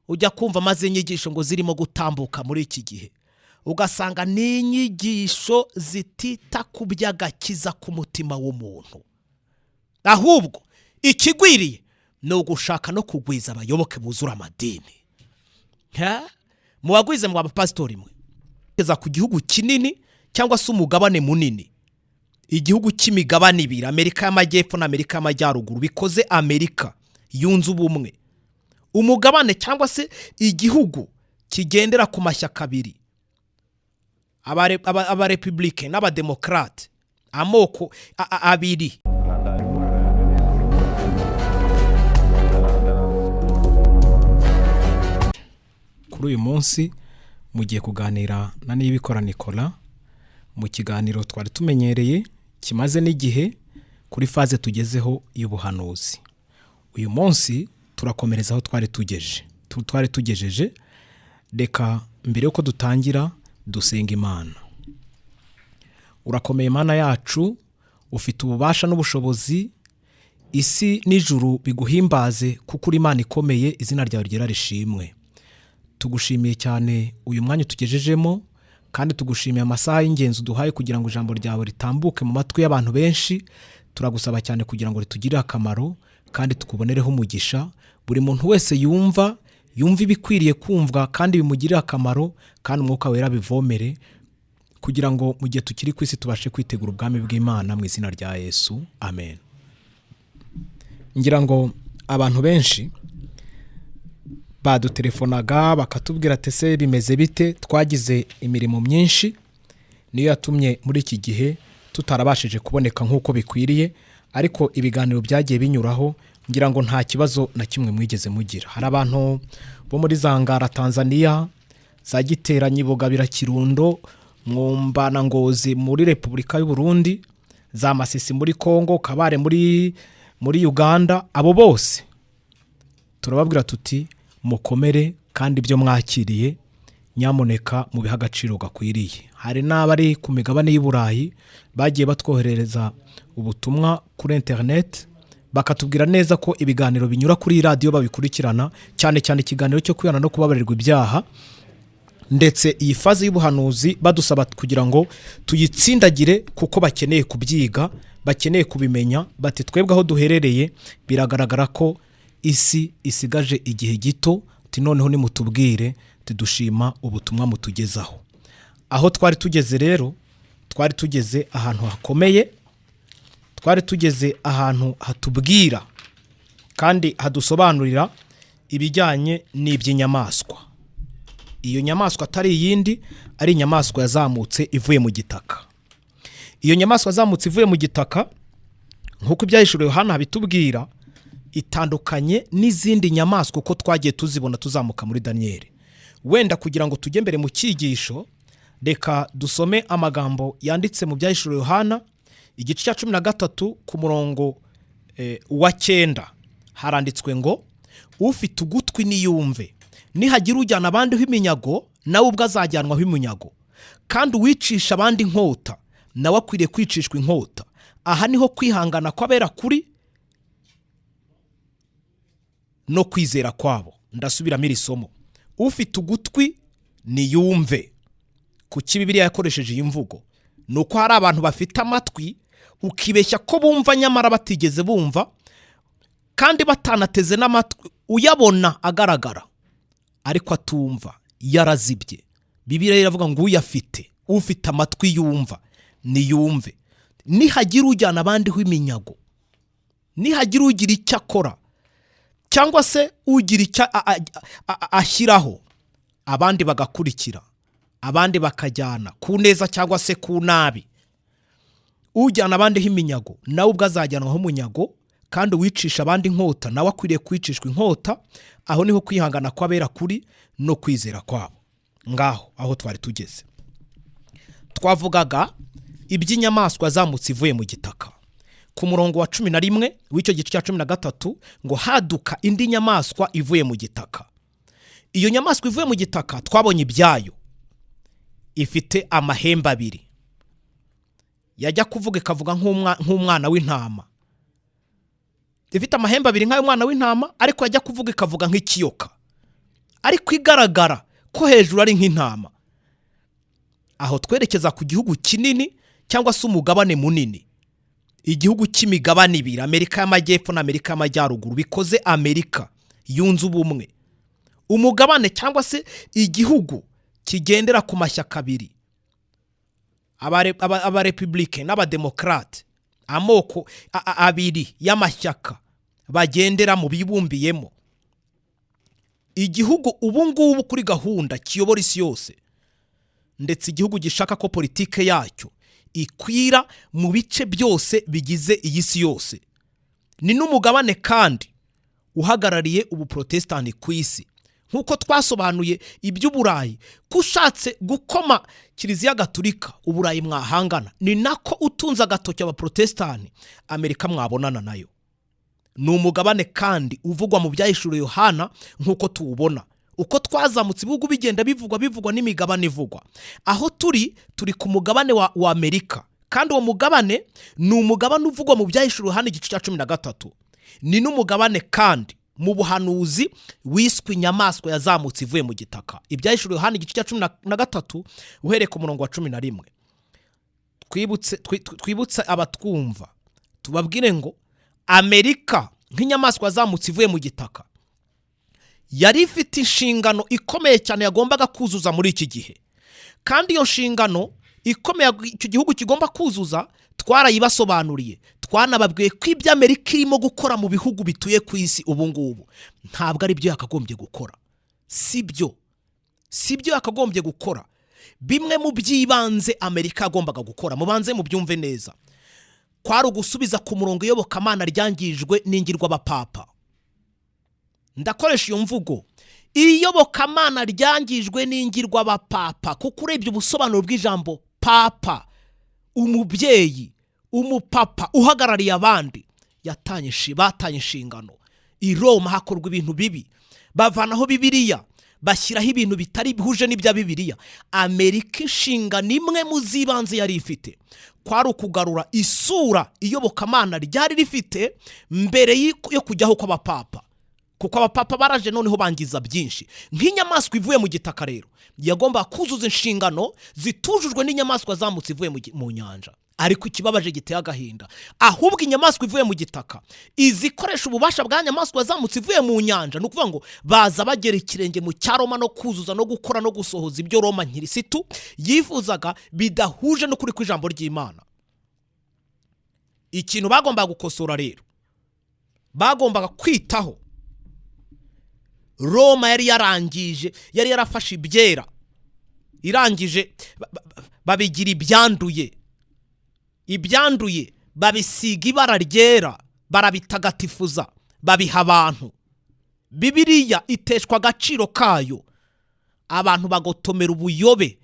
Ujya kumva maze inyigisho ngo zirimo gutambuka muri iki gihe, ugasanga ni inyigisho zitita ku by'agakiza k'umutima w'umuntu, ahubwo ikigwiriye ni ugushaka no kugwiza abayoboke buzura amadini. Mubagwize mu bapasitori mwe kugeza ku gihugu kinini cyangwa se umugabane munini, igihugu cy'imigabane ibiri, Amerika y'Amajyepfo na Amerika y'Amajyaruguru, bikoze Amerika Yunze Ubumwe. Umugabane cyangwa se igihugu kigendera ku mashyaka abiri, abarepubulike n'abademokarate, amoko abiri. Kuri uyu munsi mugiye kuganira na Niyibikora Nicolas mu kiganiro twari tumenyereye kimaze n'igihe kuri phase tugezeho y'ubuhanuzi. Uyu munsi turakomereza aho twari tugeje, twari tugejeje. Reka mbere yuko dutangira dusenga Imana. Urakomeye Mana yacu, ufite ububasha n'ubushobozi, isi n'ijuru biguhimbaze kuko uri Imana ikomeye, izina ryawe ryera rishimwe. Tugushimiye cyane uyu mwanya utugejejemo, kandi tugushimiye amasaha y'ingenzi uduhaye kugira ngo ijambo ryawe ritambuke mu matwi y'abantu benshi. Turagusaba cyane kugira ngo ritugirire akamaro kandi tukubonereho umugisha. Buri muntu wese yumva ibikwiriye kumvwa kandi bimugirire akamaro, kandi Umwuka Wera bivomere kugira ngo mu gihe tukiri ku isi tubashe kwitegura ubwami bw'Imana, mu izina rya Yesu, amen. Ngira ngo abantu benshi badutelefonaga bakatubwira ati: "Ese bimeze bite?" Twagize imirimo myinshi, niyo yatumye muri iki gihe tutarabashije kuboneka nk'uko bikwiriye, ariko ibiganiro byagiye binyuraho, ngira ngo nta kibazo na kimwe mwigeze mugira. Hari abantu bo muri za Ngara Tanzania, za Giteranyi, Bugabira, Kirundo, Mwumba na Ngozi muri Repubulika y'u Burundi, za Masisi muri Kongo, Kabare muri Uganda. Abo bose turababwira tuti: "Mukomere, kandi ibyo mwakiriye nyamuneka mubihe agaciro gakwiriye." Hari n'abari ku migabane y'i Burayi bagiye batwoherereza ubutumwa kuri interineti, bakatubwira neza ko ibiganiro binyura kuri iyi radiyo babikurikirana, cyane cyane ikiganiro cyo kwihana no kubabarirwa ibyaha, ndetse iyi phase y'ubuhanuzi badusaba kugira ngo tuyitsindagire kuko bakeneye kubyiga, bakeneye kubimenya. Bati: "Twebwe aho duherereye biragaragara ko isi isigaje igihe gito." Ati: "Noneho nimutubwire." Tudushima ubutumwa mutugezaho. Aho twari tugeze rero, twari tugeze ahantu hakomeye, twari tugeze ahantu hatubwira kandi hadusobanurira ibijyanye n'iby'inyamaswa. Iyo nyamaswa atari iyindi, ari inyamaswa yazamutse ivuye mu gitaka. Iyo nyamaswa yazamutse ivuye mu gitaka, nk'uko Ibyahishuriwe Yohana habitubwira, itandukanye n'izindi nyamaswa uko twagiye tuzibona tuzamuka muri Daniyeli. Wenda kugira ngo tujye mbere mu cyigisho, reka dusome amagambo yanditse mu Byahishuriwe Yohana igice cya 13 ku murongo wa 9. Haranditswe ngo: "Ufite ugutwi niyumve. Nihagira ujyana abandi iminyago, nawe ubwo azajyanwaho iminyago, kandi uwicisha abandi inkota nawe akwiriye kwicishwa inkota. Aha niho kwihangana kw'abera kuri no kwizera kwabo." Ndasubiramo iri somo: "Ufite ugutwi niyumve." Kuki Bibiliya yakoresheje iyi mvugo? Ni uko hari abantu bafite amatwi ukibeshya ko bumva, nyamara batigeze bumva kandi batanateze n'amatwi. Uyabona agaragara ariko atumva, yarazibye. Bibiliya iravuga ngo uyafite, ufite amatwi yumva niyumve. Nihagira ujyana abandi iminyago, nihagira ugira icyo akora cyangwa se ugira icyo ashyiraho, abandi bagakurikira, abandi bakajyana ku neza cyangwa se ku nabi, ujyana abandi iminyago nawe ubwo azajyanwaho umunyago, kandi uwicisha abandi inkota nawe akwiriye kwicishwa inkota. Aho niho kwihangana kw'abera kuri no kwizera kwabo. Ngaho aho twari tugeze, twavugaga iby'inyamaswa yazamutse ivuye mu gitaka. Ku murongo wa 11 w'icyo gice cya 13 ngo: "Haduka indi nyamaswa ivuye mu gitaka." Iyo nyamaswa ivuye mu gitaka twabonye ibyayo: ifite amahembe abiri, yajya kuvuga ikavuga nk'umwana w'intama. Ifite amahembe abiri nk'ay'umwana w'intama, ariko yajya kuvuga ikavuga nk'ikiyoka. Ariko igaragara ko hejuru ari nk'intama. Aho twerekeza ku gihugu kinini cyangwa se umugabane munini, igihugu cy'imigabane ibiri, Amerika y'Amajyepfo na Amerika y'Amajyaruguru, bikoze Amerika Yunze Ubumwe. Umugabane cyangwa se igihugu kigendera ku mashyaka abiri, abarepubulike n'abademokarate, amoko abiri y'amashyaka bagendera mu bibumbiyemo. Igihugu ubu ngubu kuri gahunda kiyobora isi yose, ndetse igihugu gishaka ko politike yacyo ikwira mu bice byose bigize iyi si yose. Ni n'umugabane kandi uhagarariye ubuprotesitanti ku isi, nk'uko twasobanuye iby'Uburayi, ko ushatse gukoma Kiliziya Gatulika Uburayi mwahangana, ni nako utunze agatoki abaprotesitanti Amerika mwabonana nayo. Ni umugabane kandi uvugwa mu Byahishuriwe Yohana nk'uko tuwubona, uko twazamutse ibihugu bigenda bivugwa, bivugwa n'imigabane ivugwa. Aho turi, turi ku mugabane wa Amerika, kandi uwo mugabane ni umugabane uvugwa mu Byahishuriwe Yohana igice cya 13. Ni n'umugabane kandi mu buhanuzi wiswe inyamaswa yazamutse ivuye mu gitaka. Ibyahishuriwe Yohana igice cya 13, uhereye ku murongo wa 11. Twibutse abatwumva, tubabwire ngo Amerika nk'inyamaswa yazamutse ivuye mu gitaka yari ifite inshingano ikomeye cyane yagombaga kuzuza muri iki gihe. Kandi iyo nshingano ikomeye icyo gihugu kigomba kuzuza twarayibasobanuriye, twanababwiye ko ibyo Amerika irimo gukora mu bihugu bituye ku isi ubu ngubu ntabwo ari byo yakagombye gukora. Si byo yakagombye gukora. Bimwe mu by'ibanze Amerika yagombaga gukora, mubanze mubyumve neza, kwari ugusubiza ku murongo iyobokamana ryangijwe n'ingirwabapapa. Ndakoresha iyo mvugo, iyobokamana ryangijwe n'ingirwabapapa, kuko urebye ubusobanuro bw'ijambo papa, umubyeyi, umupapa uhagarariye abandi, batanye inshingano. I Roma hakorwa ibintu bibi, bavanaho Bibiliya, bashyiraho ibintu bitari bihuje n'ibya Bibiliya. Amerika inshingano imwe mu z'ibanze yari ifite kwari ukugarura isura iyobokamana ryari rifite mbere yo kujyaho kw'abapapa, kuko abapapa baraje noneho bangiza byinshi. Nk'inyamaswa ivuye mu gitaka rero yagombaga kuzuza inshingano zitujujwe n'inyamaswa zamutse ivuye mu nyanja. Ariko ikibabaje giteye agahinda, ahubwo inyamaswa ivuye mu gitaka izikoresha ububasha bwa nyamaswa yazamutse ivuye mu nyanja. Ni ukuvuga ngo baza bagera ikirenge mu cya Roma no kuzuza no gukora no gusohoza ibyo Roma nkirisitu yifuzaga bidahuje n'ukuri kw'ijambo ry'Imana. Ikintu bagombaga gukosora rero, bagombaga kwitaho, Roma yari yarangije, yari yarafashe ibyera, irangije babigira ibyanduye, ibyanduye babisiga ibara ryera, barabitagatifuza, babiha abantu. Bibiliya iteshwa agaciro kayo, abantu bagotomera ubuyobe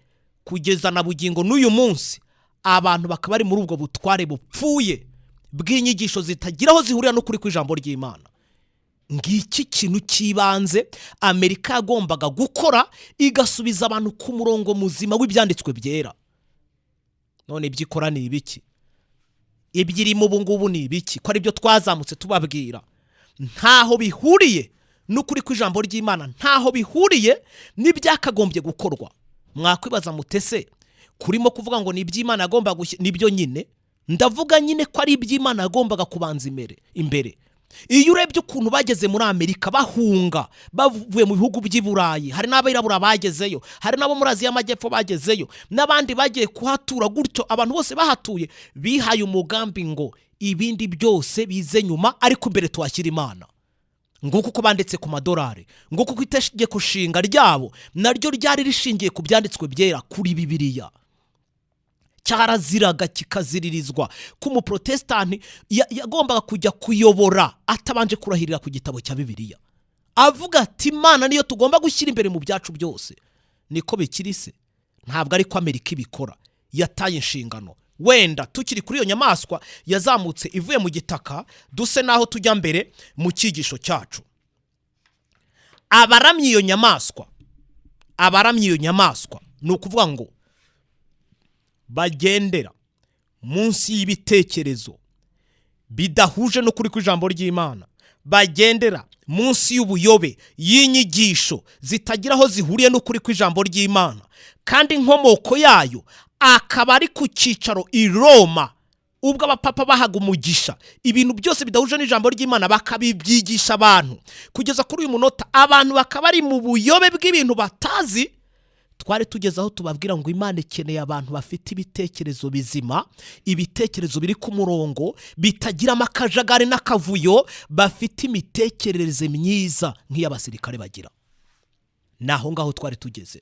kugeza na bugingo n'uyu munsi. Abantu bakaba bari muri ubwo butware bupfuye bw'inyigisho zitagira aho zihurira n'ukuri kw'ijambo ry'Imana. Ngiki kintu cy'ibanze Amerika yagombaga gukora, igasubiza abantu ku murongo muzima w'ibyanditswe byera. None ibyo ikora ni ibiki? Ibyo irimo ubu ngubu ni ibiki, ko aribyo twazamutse tubabwira? Ntaho bihuriye n'ukuri kw'ijambo ry'Imana, ntaho bihuriye n'ibyakagombye gukorwa. Mwakwibaza mutese kurimo kuvuga ngo ni iby'Imana yagombaga gushyira? Nibyo nyine ndavuga nyine, ko ari iby'Imana yagombaga kubanza imbere. Iyo urebye ukuntu bageze muri Amerika bahunga bavuye mu bihugu by'i Burayi, hari n'abirabura bagezeyo, hari n'abo muri Aziya y'Amajyepfo bagezeyo, n'abandi bagiye kuhatura gutyo, abantu bose bahatuye bihaye umugambi ngo ibindi byose bize nyuma, ariko imbere tuhashyira Imana. Nguko uko banditse ku madolari, nguko uko itegeko nshinga ryabo naryo ryari rishingiye ku byanditswe byera, kuri Bibiliya. Cyaraziraga kikaziririzwa ko umuprotesitanti yagombaga kujya kuyobora atabanje kurahirira ku gitabo cya Bibiliya, avuga ati: "Imana niyo tugomba gushyira imbere mu byacu byose." Niko bikiri se? Ntabwo ariko Amerika ibikora, yataye inshingano. Wenda tukiri kuri iyo nyamaswa yazamutse ivuye mu gitaka, duse n'aho tujya mbere mu cyigisho cyacu. Abaramya iyo nyamaswa, abaramya iyo nyamaswa, ni ukuvuga ngo bagendera munsi y'ibitekerezo bidahuje n'ukuri kw'ijambo ry'Imana, bagendera Munsi y'ubuyobe y'inyigisho zitagira aho zihuriye n'ukuri kw'ijambo ry'Imana, kandi inkomoko yayo akaba ari ku cyicaro i Roma, ubwo abapapa bahaga umugisha ibintu byose bidahuje n'ijambo ry'Imana, bakabibyigisha abantu kugeza kuri uyu munota, abantu bakaba bari mu buyobe bw'ibintu batazi. Twari tugeze aho tubabwira ngo Imana ikeneye abantu bafite ibitekerezo bizima, ibitekerezo biri ku murongo, bitagiramo akajagari n'akavuyo, bafite imitekerereze myiza nk'iy'abasirikare bagira. Ni aho ngaho twari tugeze,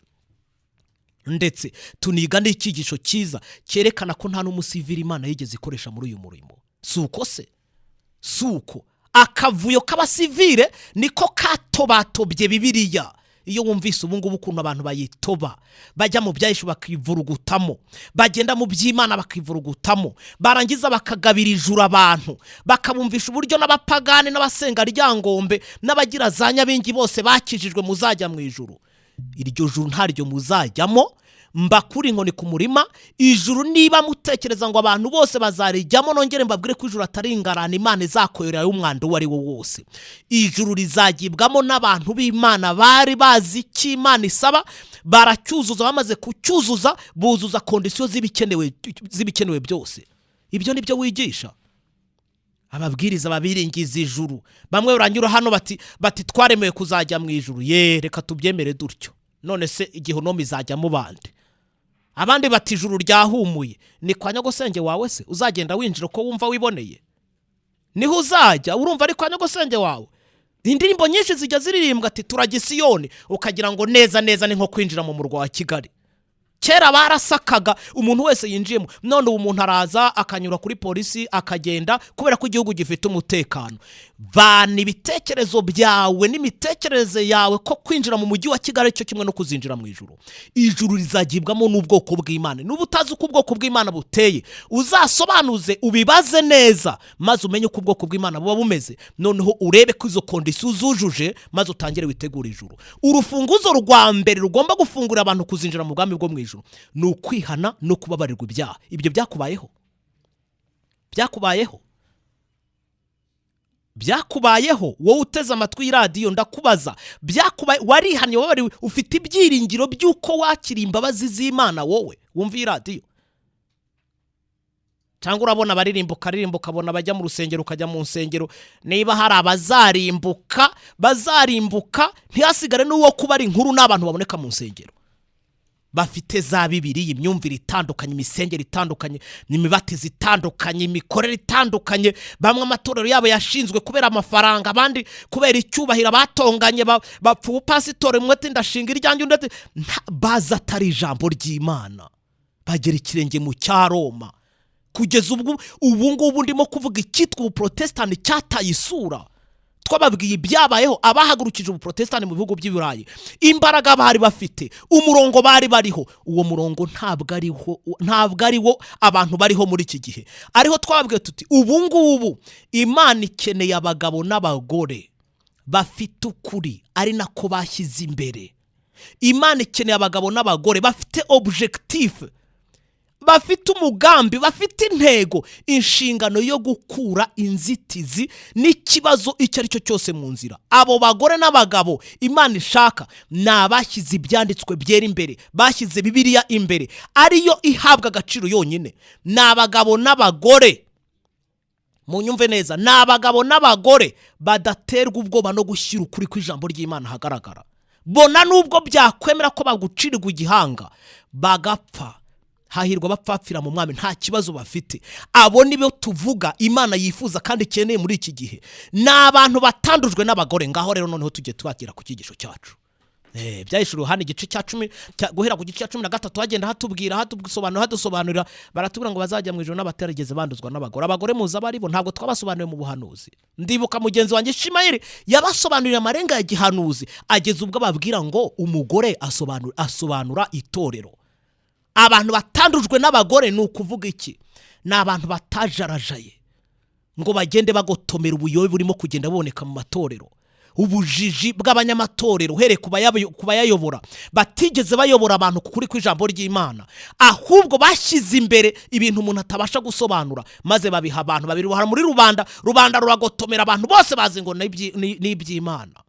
ndetse tuniga n'icyigisho cyiza cyerekana ko nta n'umusivili Imana yigeze ikoresha muri uyu murimo. Si uko se? Si uko akavuyo k'abasivile niko katobatobye Bibiliya. Iyo wumvise ubu ngubu ukuntu abantu bayitoba, bajya mu byahishe bakivurugutamo, bagenda mu by'Imana bakivurugutamo, barangiza bakagabira ijuru abantu, bakabumvisha uburyo n'abapagani n'abasenga Ryangombe n'abagira za nyabingi bose bakijijwe, muzajya mu ijuru. Iryo juru ntaryo muzajyamo. Mbakure inkoni ku murima. Ijuru, niba mutekereza ngo abantu bose bazarijyamo, nongere mbabwire ko ijuru atari ingarani Imana izakoyorerayo umwanda uwo ari wo wose. Ijuru rizagibwamo n'abantu b'Imana bari bazi icyo Imana isaba, baracyuzuza. Bamaze kucyuzuza, buzuza conditions z'ibikenewe byose. Ibyo ni byo wigisha. Ababwiriza babiringiza ijuru, bamwe baranyura hano bati "Twaremewe kuzajya mu ijuru." Ye, reka tubyemere dutyo. None se igihonomo izajyamo bande? Abandi bati "Ijuru ryahumuye." Ni kwa nyogosenge wawe se uzagenda winjira uko wumva wiboneye? Niho uzajya? Urumva ari kwa nyogosenge wawe? Indirimbo nyinshi zijya ziririmbwa ati "Turajya Isiyoni", ukagira ngo neza neza ni nko kwinjira mu murwa wa Kigali. Kera barasakaga umuntu wese yinjiyemo, none ubu umuntu araza akanyura kuri polisi akagenda, kubera ko igihugu gifite umutekano. Vana ibitekerezo byawe n'imitekerereze yawe ko kwinjira mu mujyi wa Kigali cyo kimwe no kuzinjira mu ijuru. Ijuru rizagibwamo n'ubwoko bw'Imana. Niba utazi uko ubwoko bw'Imana buteye, uzasobanuze, ubibaze neza, maze umenye uko ubwoko bw'Imana buba bumeze. Noneho urebe ko izo conditions zujuje, maze utangire witegure ijuru. Urufunguzo rwa mbere rugomba gufungurira abantu kuzinjira mu bwami bwo mu ijuru ni ukwihana no kubabarirwa ibyaha. Ibyo byakubayeho? Byakubayeho? Byakubayeho, wowe uteze amatwi y'iradiyo? Ndakubaza, byakubaye? Warihannye, wababariwe, ufite ibyiringiro by'uko wakiriye imbabazi z'Imana, wowe wumva iyi radiyo? Cyangwa urabona abaririmba, ukaririmba, ukabona bajya mu rusengero, ukajya mu nsengero? Niba hari abazarimbuka, bazarimbuka ntihasigare n'uwo kuba ari inkuru, n'abantu baboneka mu nsengero bafite za Bibiri, imyumvire itandukanye, imisengere itandukanye, imibatizo itandukanye, imikorere itandukanye. Bamwe amatorero yabo yashinzwe kubera amafaranga, abandi kubera icyubahiro. Abatonganye bapfa ubupasitori, umwe ati "Ndashinga iryanjye", undi ati bazi atari ijambo ry'Imana, bagera ikirenge mu cya Roma. Kugeza ubwo ubu ngubu ndimo kuvuga, icyitwa ubuprotesitanti cyataye isura. Twababwiye ibyabayeho abahagurukije ubuprotesitanti mu bihugu by'i Burayi, imbaraga bari bafite, umurongo bari bariho. Uwo murongo ntabwo ariho, ntabwo ari wo abantu bariho muri iki gihe. Ariho twababwiye tuti ubu ngubu Imana ikeneye abagabo n'abagore bafite ukuri, ari nako bashyize imbere. Imana ikeneye abagabo n'abagore bafite objectif, bafite umugambi, bafite intego, inshingano yo gukura inzitizi n'ikibazo icyo ari cyo cyose mu nzira. Abo bagore n'abagabo Imana ishaka ni abashyize ibyanditswe byera imbere, bashyize Bibiliya imbere, ariyo ihabwa agaciro yonyine. Ni abagabo n'abagore, munyumve neza, ni abagabo n'abagore badaterwa ubwoba no gushyira ukuri kw'ijambo ry'Imana ahagaragara, bona nubwo byakwemera ko bagucirirwa igihanga bagapfa. Hahirwa abapfapfira mu Mwami, nta kibazo bafite. Abo nibo tuvuga Imana yifuza kandi ikeneye muri iki gihe, ni abantu batandujwe n'abagore. Ngaho rero noneho tujye twagera ku cyigisho cyacu. Byahishuriwe hano igice cya 10, guhera ku gice cya 13, hagenda hatubwira, hatusobanura, hadusobanurira. Baratubwira ngo bazajya mu ijuru n'abatarigeze banduzwa n'abagore. Abagore muzi abo aribo? Ntabwo twabasobanuriye mu buhanuzi. Ndibuka mugenzi wanjye Shimayeli yabasobanuriye amarenga ya gihanuzi, ageza ubwo ababwira ngo umugore asobanura itorero. Abantu batandujwe n'abagore ni ukuvuga iki? Ni abantu batajarajaye ngo bagende bagotomera ubuyobe burimo kugenda buboneka mu matorero. Ubujiji bw'abanyamatorero, uhereye ku bayayobora, batigeze bayobora abantu ku kuri kw'ijambo ry'Imana, ahubwo bashyize imbere ibintu umuntu atabasha gusobanura, maze babiha abantu, babirohora muri rubanda, rubanda ruragotomera, abantu bose bazi ngo ni iby'Imana.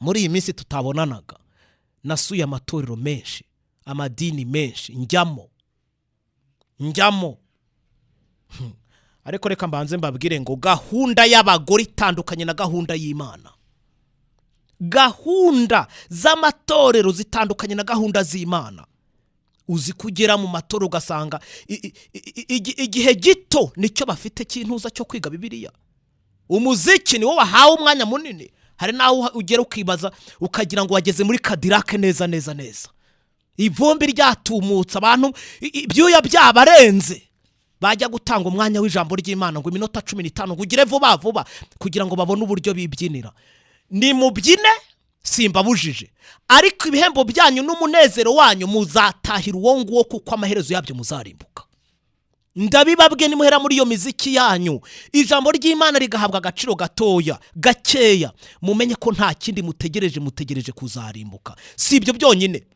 Muri iyi minsi tutabonanaga, nasuye amatorero menshi, amadini menshi, njyamo. Ariko reka mbanze mbabwire ngo gahunda y'abagore itandukanye na gahunda y'Imana. Gahunda z'amatorero zitandukanye na gahunda z'Imana. Uzi kugera mu matorero ugasanga igihe gito nicyo bafite cy'intuza cyo kwiga Bibiliya. Umuziki niwo wahawe umwanya munini. Hari n'aho ugera ukibaza, ukagira ngo wageze muri Cadillac neza neza neza, ivumbi ryatumutse, abantu ibyuya byabarenze. Bajya gutanga umwanya w'ijambo ry'Imana ngo iminota 15, ngo ugire vuba vuba kugira ngo babone uburyo bibyinira. Ni mubyine, simbabujije, ariko ibihembo byanyu n'umunezero wanyu muzatahira uwo nguwo, kuko amaherezo yabyo muzarimbuka. Ndabibabwe, nimuhera muri iyo miziki yanyu, ijambo ry'Imana rigahabwa agaciro gatoya gakeya, mumenye ko nta kindi mutegereje, mutegereje kuzarimbuka. Si ibyo byonyine,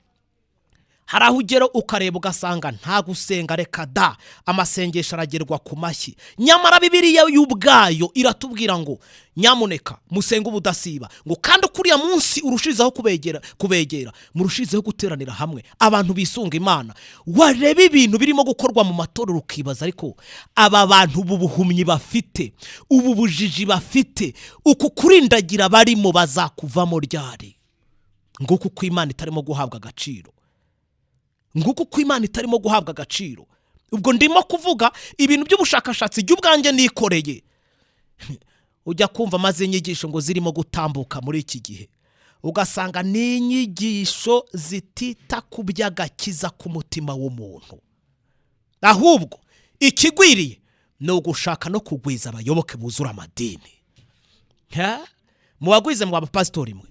hari aho ugera ukareba ugasanga nta gusenga, reka da, amasengesho aragerwa ku mashyi. Nyamara Bibiliya y'ubwayo iratubwira ngo nyamuneka musenge ubudasiba, ngo kandi uko uriya munsi urushirizaho kubegera, murushizeho guteranira hamwe, abantu bisunga Imana. Wareba ibintu birimo gukorwa mu matorero ukibaza, ariko aba bantu, ubu buhumyi bafite, ubu bujiji bafite, uku kurindagira barimo, bazakuvamo ryari? Nguku uko Imana itarimo guhabwa agaciro, nguko uko Imana itarimo guhabwa agaciro. Ubwo ndimo kuvuga ibintu by'ubushakashatsi jya ubwanjye nikoreye. Ujya kumva maze inyigisho ngo zirimo gutambuka muri iki gihe, ugasanga ni inyigisho zitita ku by'agakiza k'umutima w'umuntu, ahubwo ikigwiriye ni ugushaka no kugwiza abayoboke buzura amadini. Ha? Mubagwize mwa bapasitori mwe,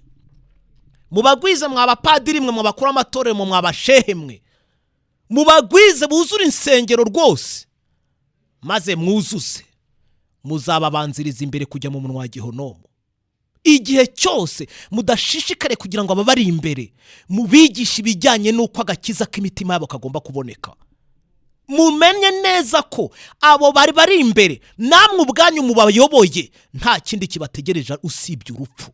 mubagwize mwa bapadiri mwe, mu bakuru amatorero mwe, mwa bashehe mwe, mubagwize buzure insengero rwose, maze mwuzuze, muzababanziriza imbere kujya mu munwa wa Gihonomo. Igihe cyose mudashishikare kugira ngo ababari imbere mubigishe ibijyanye n'uko agakiza k'imitima yabo kagomba kuboneka, mumenye neza ko abo bari bari imbere namwe ubwanyu mubayoboye nta kindi kibategereje usibye urupfu.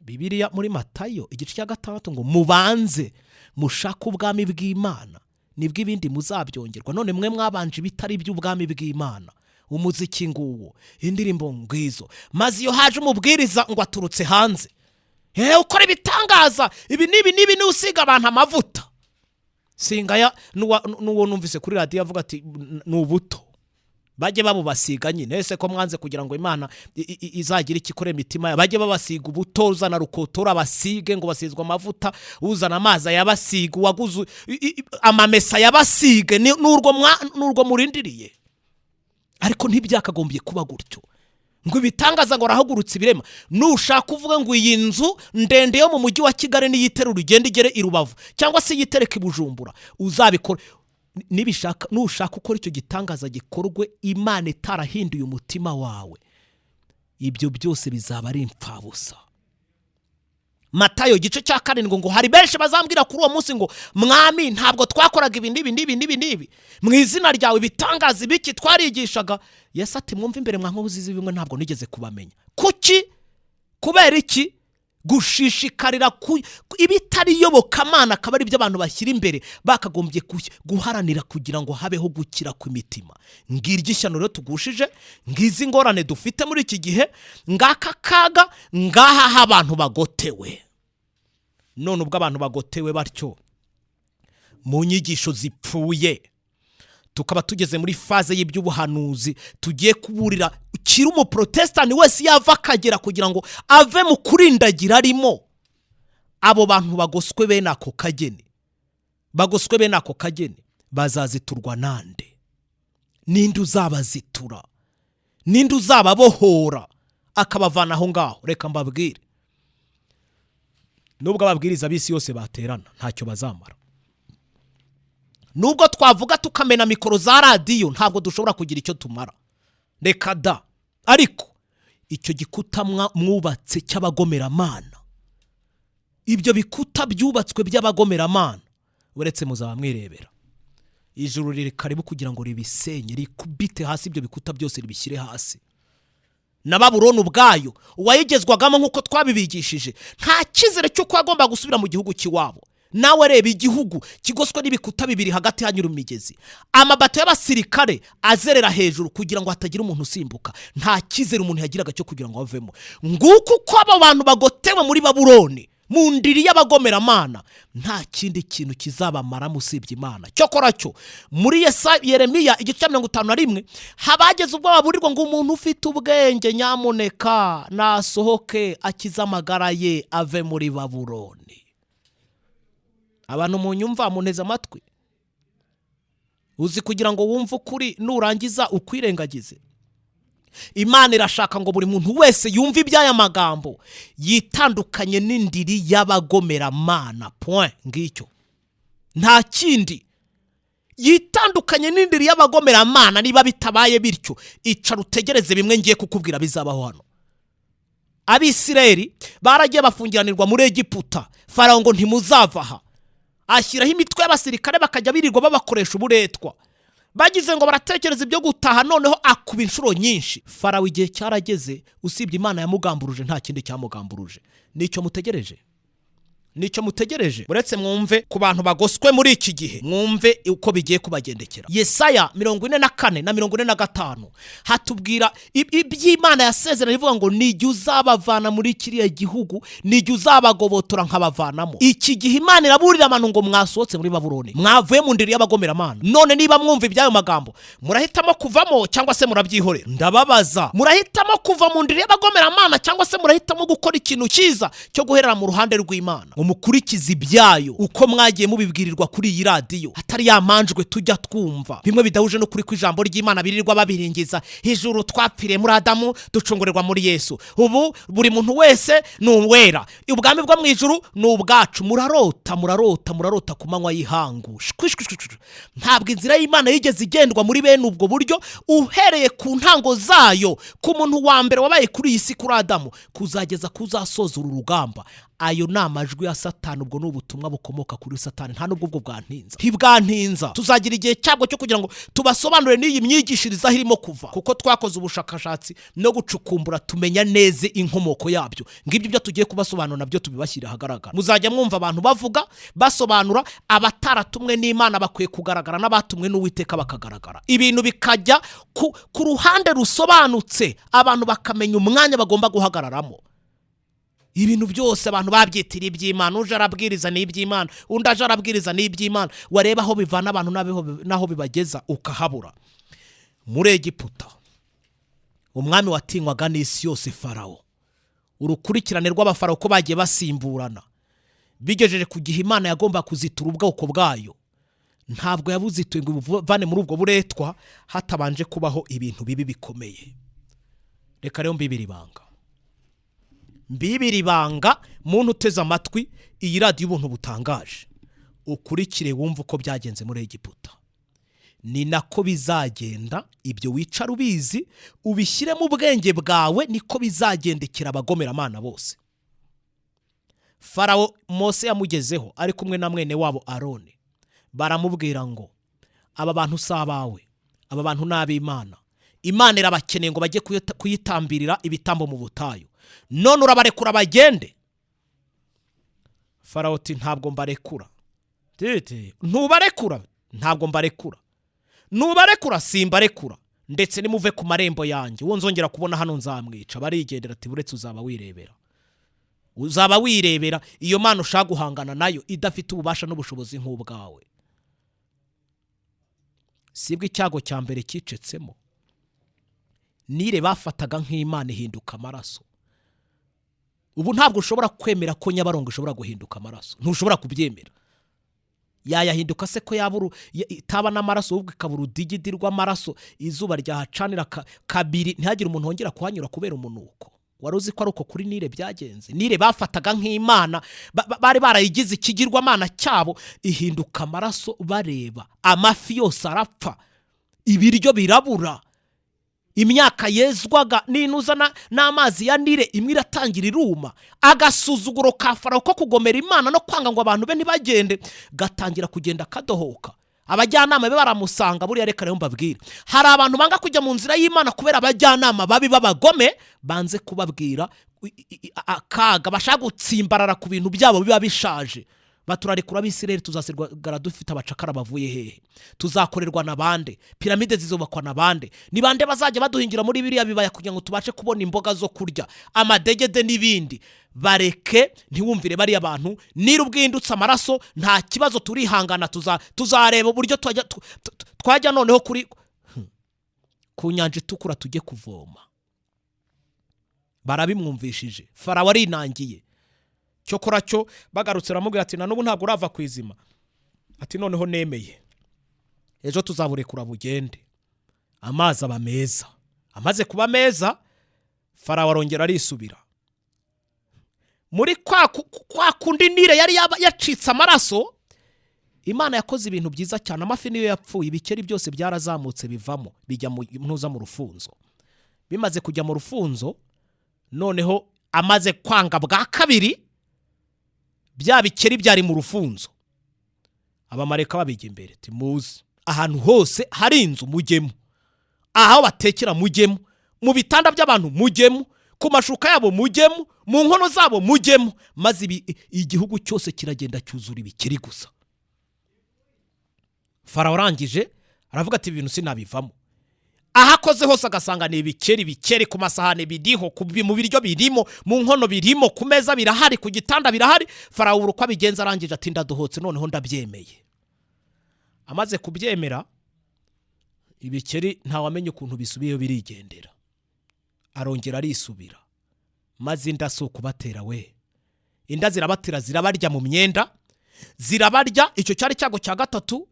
Bibiliya muri Matayo igice cya 6 ngo mubanze mushake ubwami bw'Imana, nibwo ibindi muzabyongerwa. None mwe mwabanje ibitari iby'ubwami bw'Imana, umuziki nguwo, indirimbo ngwizo, maze iyo haje umubwiriza ngo aturutse hanze, hehe, ukora ibitangaza ibi n'ibi n'ibi, niwe usiga abantu amavuta. Singaya n'uwo numvise kuri radiyo avuga ati ni ubuto, bajye babubasiga nyine. Ese ko mwanze kugira ngo Imana izagire icyo ikora imitima yabo, bajye babasiga ubuto. Uzana rukotora basige ngo basizwe amavuta, uzana amazi ayabasiga, uwaguze amamesa yabasige. N'urwo murindiriye. Ariko ntibyakagombye kuba gutyo, ngo ibitangaza, ngo arahagurutse ibirema. Nushaka uvuga ngo iyi nzu ndende yo mu mujyi wa Kigali niyiterura ugende igere i Rubavu, cyangwa se yitereke i Bujumbura, uzabikora nibishaka. Nushaka ukora icyo gitangaza gikorwe, Imana itarahinduye umutima wawe, ibyo byose bizaba ari impfabusa. Matayo igice cya 7 ngo hari benshi bazambwira kuri uwo munsi ngo mwami, ntabwo twakoraga ibi n'ibi n'ibi n'ibi n'ibi mu izina ryawe, ibitangaza ibiki, twarigishaga? Yesu ati mwumve imbere mwa nkozi z'ibimwe, ntabwo nigeze kubamenya. Kuki? Kubera iki? Gushishikarira ku ibitari iyobokamana akaba ari byo abantu bashyira imbere, bakagombye guharanira kugira ngo habeho gukira kw'imitima. Ngiryo ishyano rero tugushije, ngizi ingorane dufite muri iki gihe, ngaka kaga ngaha aho abantu bagotewe. None ubwo abantu bagotewe batyo mu nyigisho zipfuye, tukaba tugeze muri phase y'iby'ubuhanuzi, tugiye kuburira ukiri umuprotestani wese yava akagera kugira ngo ave mu kurindagira arimo. Abo bantu bagoswe bene ako kageni, bagoswe bene ako kageni, bazaziturwa nande? Ninde uzabazitura? Ninde uzababohora akabavana aho ngaho? Reka mbabwire, nubwo ababwiriza b'isi yose baterana, ntacyo bazamara. Nubwo twavuga tukamena mikoro za radiyo, ntabwo dushobora kugira icyo tumara, reka da. Ariko Icyo gikuta mwubatse cy'abagomeramana, ibyo bikuta byubatswe by'abagomeramana, uretse muzaba mwirebera. Ijuru riri karibu kugira ngo ribisenye, rikubite hasi ibyo bikuta byose, ribishyire hasi. Na Babuloni ubwayo, uwayigezwagamo nk'uko twabibigishije, nta cyizere cy'uko agomba gusubira mu gihugu cy'iwabo. Nawe reba igihugu kigoswe n'ibikuta bibiri, hagati hanyura imigezi, amabato y'abasirikare azerera hejuru kugira ngo hatagira umuntu usimbuka. Nta cyizere umuntu yagiraga cyo kugira ngo avemo. Nguko uko abo bantu bagotewe muri Babuloni, mu ndiri y'abagomeramana. Nta kindi kintu kizabamaramo usibye Imana. Cyokora cyo muri Yeremiya igice cya 51, habageze ubwo baburirwa ngo umuntu ufite ubwenge nyamuneka nasohoke, akize amagara ye, ave muri Babuloni. Abantu munyumva, munteze amatwi, uzi kugira ngo wumve ukuri nurangiza ukwirengagize. Imana irashaka ngo buri muntu wese yumve iby'aya magambo, yitandukanye n'indiri y'abagomeramana. Point. Ngicyo, nta kindi. Yitandukanye n'indiri y'abagomeramana. Niba bitabaye bityo, icara utegereze bimwe ngiye kukubwira bizabaho hano. Abisirayeli baragiye bafungiranirwa muri Egiputa. Farawo ngo ntimuzava aha, ashyiraho imitwe y'abasirikare, bakajya birirwa babakoresha uburetwa. Bagize ngo baratekereza ibyo gutaha, noneho akuba inshuro nyinshi. Farawo igihe cyarageze, usibye Imana yamugamburuje, nta kindi cyamugamburuje. Nicyo mutegereje, nicyo mutegereje. Uretse mwumve ku bantu bagoswe muri iki gihe, mwumve uko bigiye kubagendekera. Yesaya 44 na 45 hatubwira iby'Imana yasezeranye, ivuga ngo nijye uzabavana muri kiriya gihugu, nijye uzabagobotora nkabavanamo. Iki gihe Imana iraburira abantu ngo mwasohotse muri Babuloni, mwavuye mu ndiri y'abagomeramana. None niba mwumva iby'ayo magambo, murahitamo kuvamo cyangwa se murabyihorera? Ndababaza, murahitamo kuva mu ndiri y'abagomeramana cyangwa se murahitamo gukora ikintu cyiza cyo guherera mu ruhande rw'Imana, ngo mukurikize ibyayo uko mwagiye mubibwirirwa kuri iyi radiyo, hatari ya manjwe tujya twumva, bimwe bidahuje no kuri kw'ijambo ry'Imana birirwa babiringiza? Ijuru, twapfiriye muri Adamu, ducungurerwa muri Yesu, ubu buri muntu wese ni uwera, ubwami bwo mu ijuru ni ubwacu. Murarota, murarota, murarota ku manywa y'ihangu. Shwi, shwi, shwi, shwi. Ntabwo inzira y'Imana yigeze igendwa muri bene ubwo buryo, uhereye ku ntango zayo, ku muntu wa mbere wabaye kuri iyi si, kuri Adamu, kuzageza kuzasoza uru rugamba. Ayo ni amajwi ya Satani, ubwo ni ubutumwa bukomoka kuri Satani. Nta nubwo ubwo bwantinza, ntibwantinza. Tuzagira igihe cyabwo cyo kugira ngo tubasobanurire n'iyi myigishirize aho irimo kuva, kuko twakoze ubushakashatsi no gucukumbura, tumenya neza inkomoko yabyo. Ngibyo ibyo tugiye kubasobanura nabyo tubibashyira ahagaragara. Muzajya mwumva abantu bavuga, basobanura. Abataratumwe n'Imana bakwiye kugaragara, n'abatumwe n'Uwiteka bakagaragara, ibintu bikajya ku ruhande rusobanutse, abantu bakamenya umwanya bagomba guhagararamo. Ibintu byose abantu babyitira iby'Imana, uje arabwiriza ni iby'Imana, undi aje arabwiriza ni iby'Imana, wareba aho bivana abantu n'aho bibageza ukahabura. Muri Egiputa, umwami watinywaga n'isi yose, Farawo, urukurikirane rw'abafarawo ko bagiye basimburana, bigejeje ku gihe Imana yagomba kuzitura ubwoko bwayo, ntabwo yabuzituye ngo ibuvane muri ubwo buretwa hatabanje kubaho ibintu bibi bikomeye. Reka rero mbibiri ibanga, mbibiri ibanga. Muntu uteze amatwi iyi radiyo ubuntu butangaje, ukurikire wumve uko byagenze muri Egiputa, ni nako bizagenda. Ibyo wicara ubizi, ubishyire mu bwenge bwawe, niko bizagendekera abagomeramana bose. Farawo, Mose yamugezeho ari kumwe na mwene wabo Aroni, baramubwira ngo aba bantu si abawe, aba bantu ni ab'Imana. Imana irabakeneye ngo bajye kuyitambirira ibitambo mu butayu, none urabarekura bagende? Farawo ati ntabwo mbarekura. Tete ntubarekura? Ntabwo mbarekura. Nubarekura? Simbarekura, ndetse nimuve ku marembo yanjye, uwo nzongera kubona hano nzamwica. Barigendera. Ati buretse, uzaba wirebera, uzaba wirebera iyo mana ushaka guhangana nayo idafite ububasha n'ubushobozi nk'ubwawe. Sibwo icyago cya mbere cyicetsemo. Nile bafataga nk'Imana ihinduka amaraso. Ubu ntabwo ushobora kwemera ko Nyabarongo ishobora guhinduka amaraso, ntushobora kubyemera. Yayahinduka se ko yaba itaba n'amaraso, ahubwo ikaba urudigidi rw'amaraso, izuba ryahacanira kabiri ntihagire umuntu wongera kuhanyura kubera umunuko? Wari uzi ko ari uko kuri Nile byagenze? Nile bafataga nk'Imana, bari barayigize ikigirwamana cyabo, ihinduka amaraso bareba, amafi yose arapfa, ibiryo birabura. Imyaka yezwaga n'inuza n'amazi ya Nile imwe iratangira iruma. Agasuzuguro ka Farawo ko kugomera Imana no kwanga ngo abantu be ntibagende gatangira kugenda kadohoka. Abajyanama be baramusanga. Buriya reka rero mbabwire, hari abantu banga kujya mu nzira y'Imana kubera abajyanama babi b'abagome banze kubabwira akaga, bashaka gutsimbarara ku bintu byabo biba bishaje. Baturarekura Abisirayeli, tuzasigara dufite abacakara bavuye hehe? Tuzakorerwa na bande? Piramide zizubakwa na bande? Ni bande bazajya baduhingira muri biriya bibaya kugira ngo tubashe kubona imboga zo kurya, amadegede n'ibindi? Bareke, ntiwumvire bariya bantu. Niba ubwindutse amaraso, nta kibazo, turihangana, tuzareba uburyo twajya noneho kuri ku Nyanja Itukura tujye kuvoma. Barabimwumvishije, Farawo arinangiye. Cyokora cyo bagarutse baramubwira ati: "Na n'ubu ntabwo urava ku izima." Ati: "Noneho nemeye, ejo tuzaburekura bugende." Amazi aba meza. Amaze kuba meza, Farawo arongera arisubira muri kwa kundi Nile yari yacitse amaraso. Imana yakoze ibintu byiza cyane. Amafi niyo yapfuye, ibikeri byose byarazamutse bivamo bijya mu ntuza, mu rufunzo. Bimaze kujya mu rufunzo, noneho amaze kwanga bwa kabiri, bya bikeri byari mu rufunzo, abamareka babijya imbere: "Timuze, ahantu hose hari inzu mujyemo, aho batekera mujyemo, mu bitanda by'abantu mujyemo, ku mashuka yabo mujyemo, mu nkono zabo mujyemo." Maze igihugu cyose kiragenda cyuzura ibikeri gusa. Farawo arangije aravuga ati: "Ibi bintu sinabivamo." Aho akoze hose agasanga ni ibikeri, ibikeri ku masahani biriho, mu biryo birimo, mu nkono birimo, ku meza birahari, ku gitanda birahari. Farawo ubura uko abigenza. Arangije ati: "Ndadohotse, noneho ndabyemeye." Amaze kubyemera, ibikeri ntawamenya ukuntu bisubiyeyo, birigendera. Arongera arisubira, maze inda si ukubatera we, inda zirabatera, zirabarya mu myenda, zirabarya. Icyo cyari icyago cya gatatu.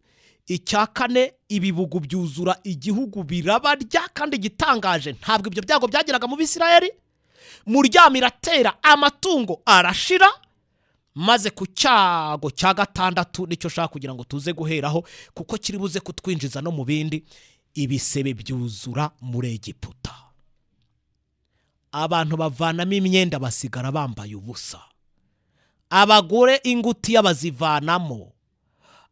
Icya kane, ibibugu byuzura igihugu birabarya. Kandi igitangaje, ntabwo ibyo byago byageraga mu Bisirayeli. Muryamo iratera, amatungo arashira. Maze ku cyago cya gatandatu, nicyo nshaka kugira ngo tuze guheraho kuko kiri buze kutwinjiza no mu bindi, ibisebe byuzura muri Egiputa. Abantu bavanamo imyenda, basigara bambaye ubusa. Abagore ingutiya bazivanamo,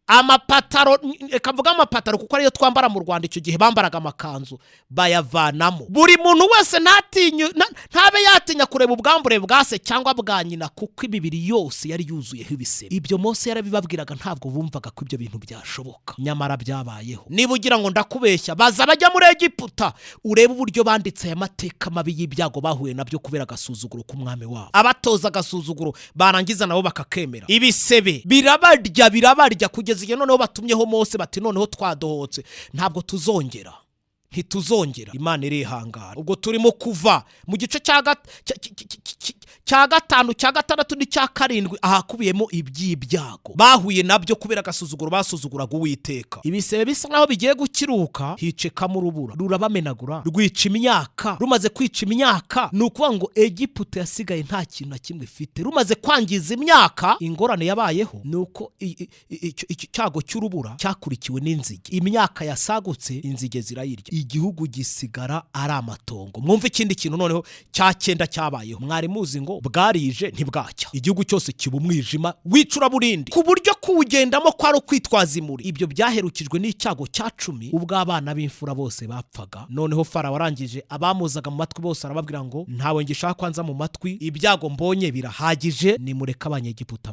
amapataro, reka mvuge amapataro kuko ariyo twambara mu Rwanda, icyo gihe bambaraga amakanzu, bayavanamo. Buri muntu wese ntabe yatinya kureba ubwambure bwa se cyangwa bwa nyina, kuko imibiri yose yari yuzuyeho ibisebe. Ibyo Mose yarabibabwiraga, ntabwo bumvaga ko ibyo bintu byashoboka, nyamara byabayeho. Niba ugira ngo ndakubeshya, baza bajya muri Egiputa urebe uburyo banditse aya mateka mabi y'ibyago bahuye nabyo kubera agasuzuguro k'umwami wabo, abatoza agasuzuguro, barangiza nabo bakakemera. Ibisebe birabarya, birabarya, kugeza igihe noneho batumyeho Mose bati: "Noneho twadohotse, ntabwo tuzongera, ntituzongera." Imana irihangana. Ubwo turimo kuva mu gice cya gatanu, cya gatandatu n'icya karindwi, ahakubiyemo iby'ibyago bahuye nabyo kubera agasuzuguro basuzuguraga Uwiteka. Ibisebe bisa naho bigiye gukiruka, hicekamo urubura, rurabamenagura, rwica imyaka. Rumaze kwica imyaka, ni ukuvuga ngo Egiputa yasigaye nta kintu na kimwe ifite. Rumaze kwangiza imyaka, ingorane yabayeho ni uko icyo cyago cy'urubura cyakurikiwe n'inzige. Imyaka yasagutse, inzige zirayirya, igihugu gisigara ari amatongo. Mwumve ikindi kintu noneho cya cyenda cyabayeho. Mwari muzi ngo bwarije ntibwacya, igihugu cyose kiba umwijima w'icuraburindi, ku buryo kuwugendamo kwari ukwitwaza imuri. Ibyo byaherukijwe n'icyago cya 10, ubwo abana b'imfura bose bapfaga. Noneho Farawo arangije, abamuzaga mu matwi bose arababwira ngo: "Ntawe ngishaka kwanza mu matwi, ibyago mbonye birahagije, nimureke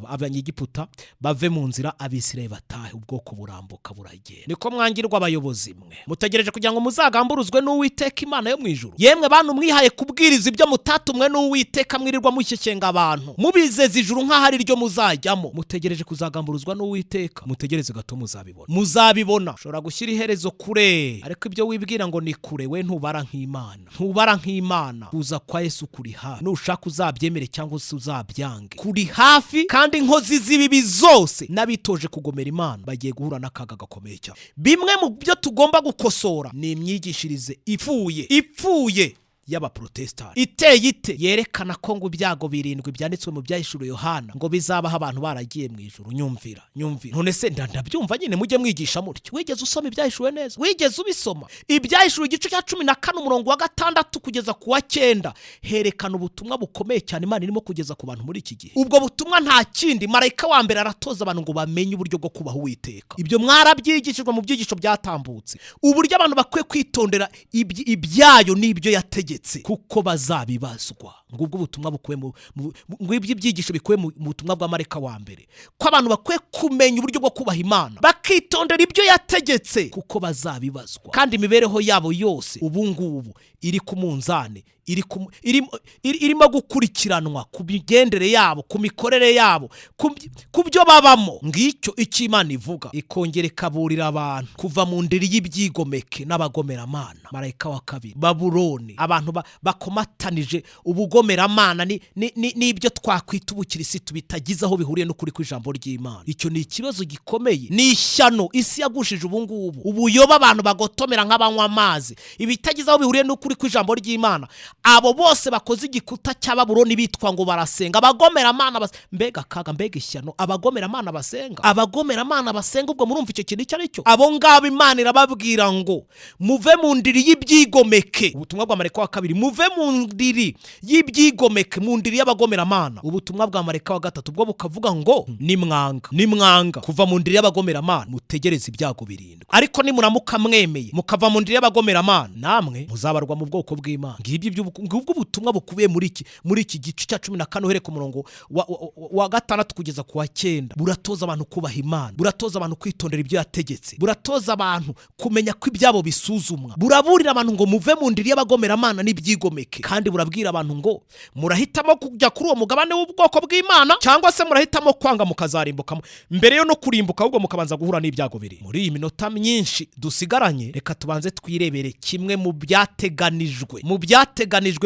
Abanyegiputa bave mu nzira, Abisirayeli batahe." Ubwoko burambuka buragenda. Niko mwangirwa abayobozi mwe, mutegereje kugira ngo muzagamburuzwe n'Uwiteka Imana yo mu ijuru? Yemwe bantu mwihaye kubwiriza ibyo mutatumwe n'Uwiteka, mwirirwa mushyeshyenga abantu, mubizeza ijuru nk'aho ari ryo muzajyamo, mutegereje kuzagamburuzwa n'Uwiteka? Mutegereze gato, muzabibona, muzabibona. Ushobora gushyira iherezo kure, ariko ibyo wibwira ngo ni kure, we ntubara nk'Imana, ntubara nk'Imana. Kuza kwa Yesu kuri hafi, nushaka uzabyemere cyangwa se uzabyange, kuri hafi. Kandi inkozi z'ibibi zose n'abitoje kugomera Imana bagiye guhura n'akaga gakomeye cyane. Bimwe mu byo tugomba gukosora ni imyigishirize ipfuye, ipfuye. Y'abaprotestani iteye ite? Yerekana ko ngo ibyago birindwi byanditswe mu Byahishuriwe Yohana ngo bizabaho abantu baragiye mu ijuru. Nyumvira, nyumvira! None se ndabyumva nyine, mujye mwigisha mutyo. Wigeze usoma Ibyahishuwe neza? Wigeze ubisoma? Ibyahishuwe igice cya 14, umurongo wa 6 kugeza ku wa 9, herekana ubutumwa bukomeye cyane Imana irimo kugeza ku bantu muri iki gihe. Ubwo butumwa nta kindi, marayika wa mbere aratoza abantu ngo bamenye uburyo bwo kubaha Uwiteka. Ibyo mwarabyigishijwe mu byigisho byatambutse, uburyo abantu bakwiye kwitondera ibyayo n'ibyo yategetse kuko bazabibazwa. Ngubwo ubutumwa bukuwe ngibyo ibyigisho bikuwe mu butumwa bwa marayika wa mbere, ko abantu bakwiye kumenya uburyo bwo kubaha Imana, bakitondera ibyo yategetse kuko bazabibazwa. Kandi imibereho yabo yose ubu ngubu iri ku munzani, irimo gukurikiranwa ku migendere yabo, ku mikorere yabo, ku byo babamo. Ngicyo icyo Imana ivuga, ikongera ikaburira abantu kuva mu ndiri y'ibyigomeke n'abagomeramana. Marayika wa kabiri, Babuloni, abantu bakomatanije ubugomeramana n'ibyo twakwita ubukirisitu bitagize aho bihuriye n'ukuri kw'ijambo ry'Imana. Icyo ni ikibazo gikomeye, ni ishyano isi yagushije ubu ngubu, ubuyoba abantu bagotomera nk'abanywa amazi, ibitagize aho bihuriye n'ukuri kw'ijambo ry'Imana. Abo bose bakoze igikuta cya Babuloni bitwa ngo barasenga, abagomeramana mbega akaga, mbega ishyano! Abagomeramana basenga, abagomeramana basenga, ubwo murumva icyo kintu icyo ari cyo? Abo ngabo Imana irababwira ngo muve mu ndiri y'ibyigomeke. Ubutumwa bwa marayika wa kabiri: muve mu ndiri y'ibyigomeke, mu ndiri y'abagomeramana. Ubutumwa bwa marayika wa gatatu bwo bukavuga ngo nimwanga, nimwanga kuva mu ndiri y'abagomeramana, mutegereze ibyago birindwi. Ariko nimuramuka mwemeye mukava mu ndiri y'abagomeramana, namwe muzabarwa mu bwoko bw'Imana. Ngibyo ngubwo ubutumwa bukubiye muri iki gice cya 14, uhereye ku murongo wa 6 kugeza ku wa 9. Buratoza abantu kubaha Imana, buratoza abantu kwitondera ibyo yategetse, buratoza abantu kumenya ko ibyabo bisuzumwa, buraburira abantu ngo muve mu ndiri y'abagomeramana n'ibyigomeke, kandi burabwira abantu ngo murahitamo kujya kuri uwo mugabane w'ubwoko bw'Imana cyangwa se murahitamo kwanga mukazarimbukamo. Mbere yo no kurimbuka, ahubwo mukabanza guhura n'ibyago biri. Muri iyi minota myinshi dusigaranye, reka tubanze twirebere kimwe mu byateganijwe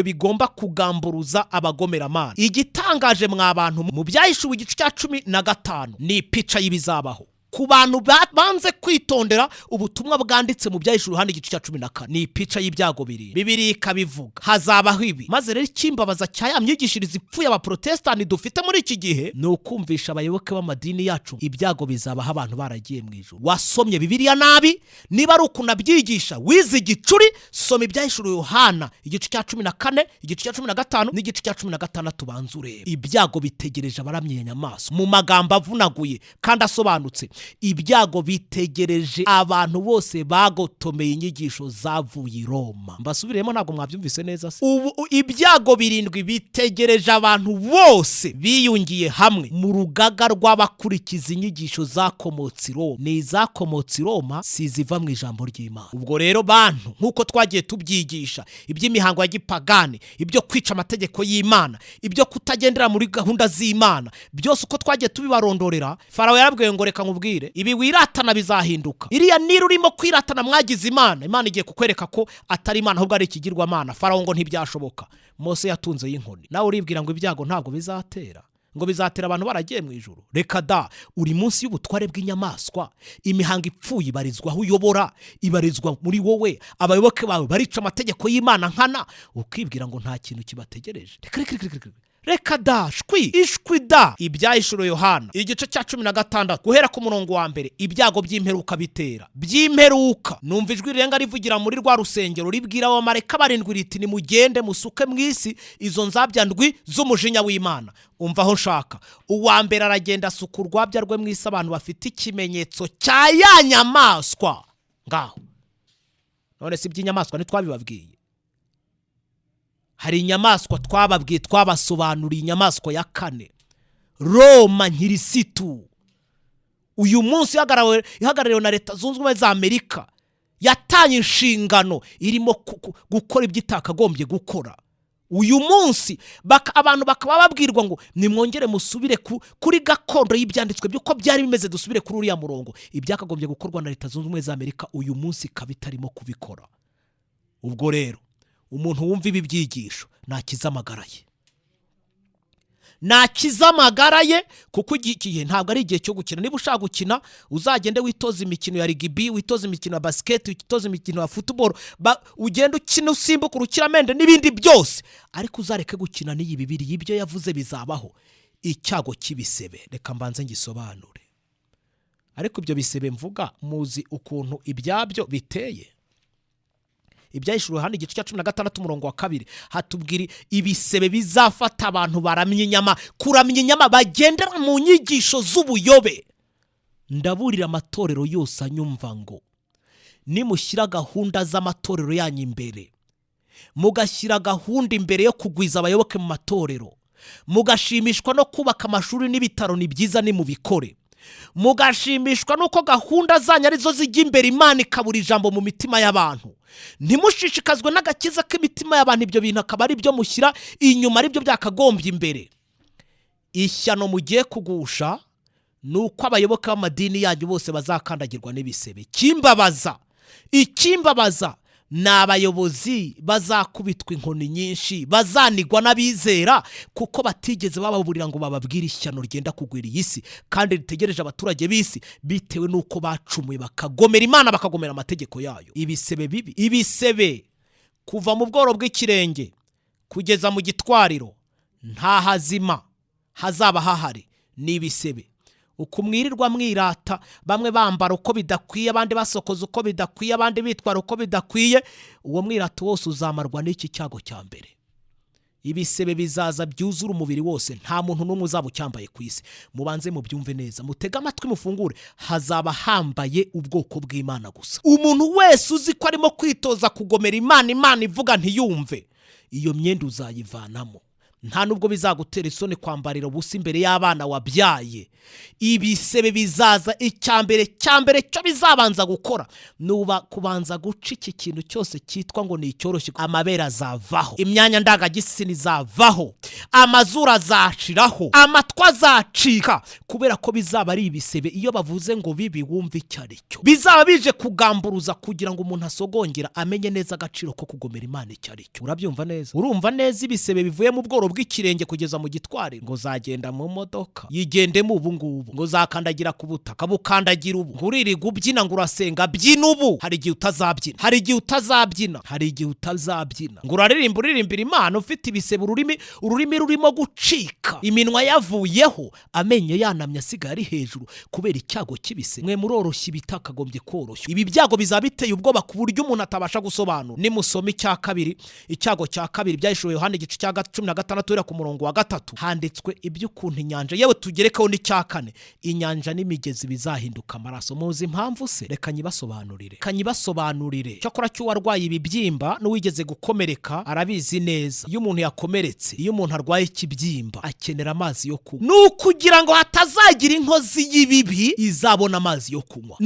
bigomba kugamburuza abagomeramana. Igitangaje mwa bantu, mu Byahishuwe igice cya 15 ni ipica y'ibizabaho ku bantu banze kwitondera ubutumwa bwanditse mu Byahishuwe Yohana igice cya 14. Ni ipica y'ibyago birindwi, Bibiliya ikabivuga, hazabaho ibi. Maze rero ikimbabaza cya ya myigishirize ipfuye abaprotestani dufite muri iki gihe ni ukumvisha abayoboke b'amadini yacu ibyago bizabaho abantu baragiye mu ijuru. Wasomye Bibiliya nabi niba ari ukuntu abyigisha, wize igicuri. Soma Ibyahishuwe Yohana igice cya 14, igice cya 15 n'igice cya 16, banza urebe ibyago bitegereje abaramye iyo nyamaswa. Mu magambo avunaguye kandi asobanutse, ibyago bitegereje abantu bose bagotomeye inyigisho zavuye i Roma. Mbasubiremo, ntabwo mwabyumvise neza se? Ubu ibyago birindwi bitegereje abantu bose biyungiye hamwe mu rugaga rw'abakurikiza inyigisho zakomotse i Roma. Ni izakomotse i Roma, si iziva mu ijambo ry'Imana. Ubwo rero bantu, nk'uko twagiye tubyigisha, iby'imihango ya gipagani, ibyo kwica amategeko y'Imana, ibyo kutagendera muri gahunda z'Imana, byose uko twagiye tubibarondorera, Farawo yarabwiye ngo reka nkubwire, ibi wiratana bizahinduka. Iriya Nili urimo kwiratana mwagize Imana, Imana igiye kukwereka ko atari Imana ahubwo ari ikigirwamana. Farawo ngo ntibyashoboka. Mose yatunze y'inkoni. Nawe uribwira ngo ibyago ntabwo bizatera, ngo bizatera abantu baragiye mu ijuru? Reka da! Uri munsi y'ubutware bw'inyamaswa. Imihango ipfuye ibarizwa aho uyobora, ibarizwa muri wowe. Abayoboke bawe barica amategeko y'Imana nkana, ukibwira ngo nta kintu kibategereje? Reka, reka, reka, reka, reka da! Shwi, ishwi da! Ibyahishuriwe Yohana igice cya 16, guhera ku murongo wa 1, ibyago by'imperuka bitera by'imperuka. Numva ijwi rirenga rivugira muri rwa rusengero, ribwira abamarayika barindwi riti: "Nimugende musuke mu isi izo nzabya ndwi z'umujinya w'Imana." Umva aho nshaka. Uwa mbere aragenda asuka urwabya rwe mu isi, abantu bafite ikimenyetso cya ya nyamaswa. Ngaho none si iby'inyamaswa ntitwabibabwiye? Hari inyamaswa twababwiye, twabasobanuriye, inyamaswa ya kane, Roma nkirisitu, uyu munsi ihagarariwe na Leta Zunze Ubumwe za Amerika, yatanye inshingano irimo gukora ibyo itakagombye gukora. Uyu munsi abantu bakaba babwirwa ngo nimwongere musubire kuri gakondo y'ibyanditswe by'uko byari bimeze, dusubire kuri uriya murongo. Ibyakagombye gukorwa na Leta Zunze Ubumwe za Amerika, uyu munsi ikaba itarimo kubikora. Ubwo rero umuntu wumva ibi byigisho nakiza amagara ye. Nakiza amagara ye, kuko igihe ntabwo ari igihe cyo gukina. Niba ushaka gukina, uzagende witoze imikino ya rugby, witoze imikino ya basiketi, witoze imikino ya football, ugende ukina usimbuka urukiramende n'ibindi byose, ariko uzareke gukina n'iyi Bibiri. Ibyo yavuze bizabaho. Icyago cy'ibisebe, reka mbanze ngisobanure. Ariko ibyo bisebe mvuga, muzi ukuntu ibyabyo biteye? Ibyahishuriwe hano igice cya 16 umurongo wa 2 hatubwira ibisebe bizafata abantu baramya inyama, kuramya inyama, bagendera mu nyigisho z'ubuyobe. Ndaburira amatorero yose anyumva ngo nimushyira gahunda z'amatorero yanyu imbere, mugashyira gahunda imbere yo kugwiza abayoboke mu matorero, mugashimishwa no kubaka amashuri n'ibitaro, ni byiza nimubikore, mugashimishwa n'uko gahunda zanyu arizo zijya imbere, Imana ikabura ijambo mu mitima y'abantu, ntimushishikazwe n'agakiza k'imitima y'abantu, ibyo bintu akaba ari byo mushyira inyuma, aribyo byakagombye imbere, ishyano mugiye kugusha ni uko abayoboke b'amadini yanyu bose bazakandagirwa n'ibisebe. Ikimbabaza ni abayobozi bazakubitwa inkoni nyinshi, bazanigwa n'abizera, kuko batigeze bababurira ngo bababwire ishyano ryenda kugwira iyi si kandi ritegereje abaturage b'isi, bitewe n'uko bacumuye, bakagomera Imana, bakagomera amategeko yayo. Ibisebe bibi, ibisebe kuva mu bworo bw'ikirenge kugeza mu gitwariro, nta hazima hazaba hahari, ni ibisebe. Uku mwirirwa mwirata, bamwe bambara uko bidakwiye, abandi basokoza uko bidakwiye, abandi bitwara uko bidakwiye, uwo mwirato wose uzamarwa n'iki cyago cya mbere. Ibisebe bizaza byuzura umubiri wose, nta muntu n'umwe uzaba ucyambaye ku isi. Mubanze mubyumve neza, mutege amatwi, mufungure. Hazaba hambaye ubwoko bw'Imana gusa. Umuntu wese uzi ko arimo kwitoza kugomera Imana, Imana ivuga ntiyumve, iyo myenda uzayivanamo. Nta nubwo bizagutera isoni kwambarira ubusa imbere y'abana wabyaye. Ibisebe bizaza, icya mbere cya mbere cyo bizabanza gukora nuba kubanza guca iki kintu cyose cyitwa ngo ni icyoroshye. Amabere azavaho, imyanya ndangagitsina izavaho, amazuru azashiraho, amatwi azacika, kubera ko bizaba ari ibisebe. Iyo bavuze ngo bibi, wumve icyo ari cyo. Bizaba bije kugamburuza kugira ngo umuntu asogongera, amenye neza agaciro ko kugomera Imana icyo ari cyo. Urabyumva neza? Urumva neza? Ibisebe bivuye mu bworo bw'ikirenge kugeza mu gitwariro. Ngo zagenda mu modoka, yigendemo ubu ngubu. Ngo zakandagira ku butaka, bukandagira ubu. Ngo uririrwa ubyina, ngo urasenga, byina ubu. Hari igihe utazabyina, hari igihe utazabyina, hari igihe utazabyina. Ngo uraririmba, uririmbira Imana ufite ibisebe, ururimi rurimo gucika, iminwa yavuyeho, amenyo yanamye asigaye ari hejuru kubera icyago cy'ibisebe. Mwe muroroshya ibitakagombye koroshya. Ibi byago bizaba biteye ubwoba ku buryo umuntu atabasha gusobanura. Nimusoma icya kabiri, icyago cya kabiri, Byahishuwe Yohani igice cya 16 guhera ku murongo wa 3, handitswe iby'ukuntu inyanja, yewe tugerekeho n'icya kane, inyanja n'imigezi bizahinduka amaraso. Muzi impamvu se? Reka nyibasobanurire, reka nyibasobanurire. Cyakora cy'uwarwaye ibibyimba n'uwigeze gukomereka arabizi neza. Iyo umuntu yakomeretse, iyo umuntu arwaye ikibyimba, akenera amazi yo kunywa. Ni ukugira ngo hatazagira inkozi y'ibibi izabona amazi yo kunywa.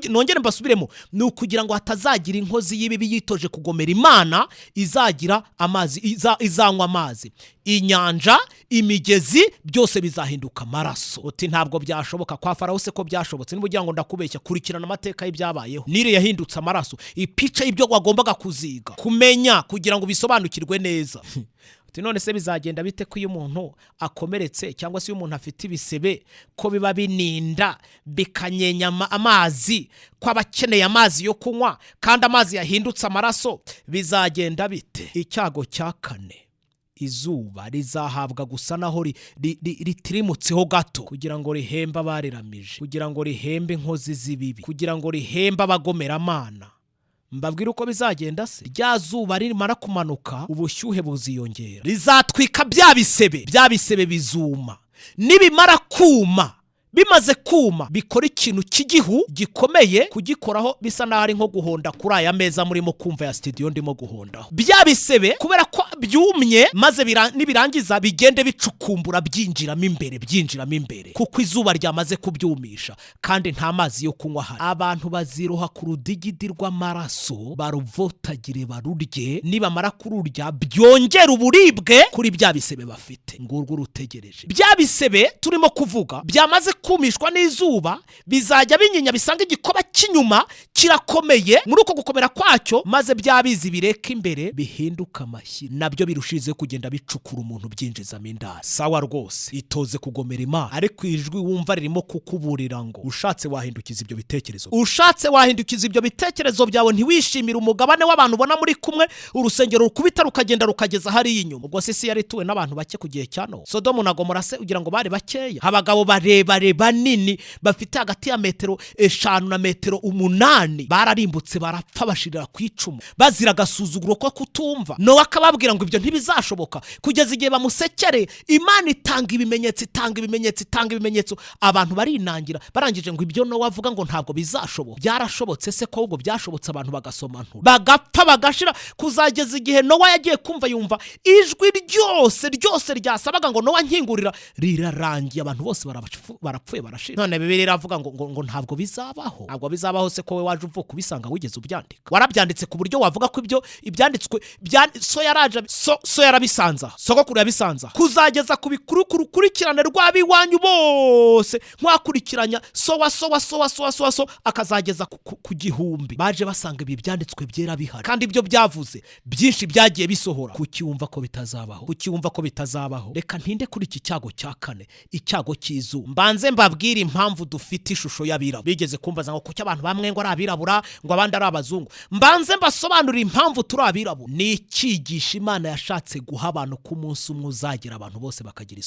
Nongere mbasubiremo: ni ukugira ngo hatazagira inkozi y'ibibi yitoje kugomera Imana izagira amazi, izanywa amazi. Inyanja, imigezi, byose bizahinduka amaraso. Uti ntabwo byashoboka. Kwa Farawo se ko byashobotse? Niba ugira ngo ndakubeshya, kurikirana amateka y'ibyabayeho. Nile yahindutse amaraso. Ipica y'ibyo wagombaga kuziga, kumenya kugira ngo bisobanukirwe neza. Uti none se bizagenda bite, ko iyo umuntu akomeretse cyangwa se iyo umuntu afite ibisebe, ko biba bininda bikanyenya amazi, ko aba akeneye amazi yo kunywa, kandi amazi yahindutse amaraso, bizagenda bite? Icyago cya kane, izuba rizahabwa gusa naho ritirimutseho gato, kugira ngo rihembe abariramije, kugira ngo rihembe inkozi z'ibibi, kugira ngo rihembe abagomeramana. Mbabwire uko bizagenda se? Rya zuba rimara kumanuka, ubushyuhe buziyongera, rizatwika bya bisebe. Bya bisebe bizuma. Nibimara kuma, bimaze kuma, bikora ikintu cy'igihu gikomeye. Kugikoraho bisa n'aho ari nko guhonda kuri aya meza murimo kumva ya studio ndimo guhondaho. Bya bisebe, kubera ko byumye, maze nibirangiza bigende bicukumbura, byinjiramo imbere, byinjiramo imbere, kuko izuba ryamaze kubyumisha kandi nta mazi yo kunywa ahari. Abantu baziroha ku rudigidi rw'amaraso, baruvotagire, barurye. Nibamara kururya, byongera uburibwe kuri bya bisebe bafite. Ngurwo urutegereje. Bya bisebe turimo kuvuga byamaze Kumishwa n'izuba, bizajya binyinya, bisanga igikoba cy'inyuma kirakomeye. Muri uko gukomera kwacyo, maze bya bizi bireka imbere bihinduka amashyi, nabyo birushirizeho kugenda bicukura umuntu, byinjizamo indani. Sawa rwose, itoze kugomera Imana, ariko ijwi wumva ririmo kukuburira ngo ushatse wahindukiza ibyo bitekerezo, ushatse wahindukiza ibyo bitekerezo byawe, ntiwishimire umugabane w'abantu ubona muri kumwe, urusengero rukubita rukagenda rukageza hariya inyuma. Ubwo se isi yari ituwe n'abantu bake ku gihe cya Nowa? Sodomu na Gomora se ugira ngo bari bakeya? Abagabo barebare banini bafite hagati ya metero 5 na metero 8 bararimbutse, barapfa, bashirira ku icumu, bazira agasuzuguro ko kutumva. Nowa akababwira ngo ibyo ntibizashoboka, kugeza igihe bamusekere. Imana itanga ibimenyetso, itanga ibimenyetso, itanga ibimenyetso, abantu barinangira. Barangije ngo ibyo Nowa avuga ngo ntabwo bizashoboka, byarashobotse se? Ko ahubwo byashobotse, abantu bagasoma ntura, bagapfa, bagashira, kuzageza igihe Nowa yagiye kumva yumva ijwi ryose ryose ryasabaga ngo: "Nowa, nkingurira", rirarangiye, abantu bose barapfuye, barashira. None Bibiliya iravuga ngo ntabwo bizabaho. Ntabwo bizabaho se ko we waje uvuka ubisanga? Wigeze ubyandika? Warabyanditse ku buryo wavuga ko ibyo ibyanditswe so yaraje, so yarabisanza, sogokuru yabisanza, kuzageza ku bikuru, ku rukurikirane rw'ab'iwanyu bose, nkwakurikiranya so wa so wa so wa so wa so wa so, akazageza ku 1000, baje basanga ibi byanditswe byera bihari, kandi ibyo byavuze byinshi byagiye bisohora. Kuki wumva ko bitazabaho? Kuki wumva ko bitazabaho? Reka ntinde kuri iki cyago cya kane, icyago cy'izuba. Mbanze mbabwire impamvu dufite ishusho y'abirabura. Bigeze kumbaza ngo kuki abantu bamwe ngo ari abirabura, ngo abandi ari abazungu. Mbanze mbasobanurire impamvu turi abirabura. Ni icyigisho Imana yashatse guha abantu, ko umunsi umwe uzagera abantu bose bakagira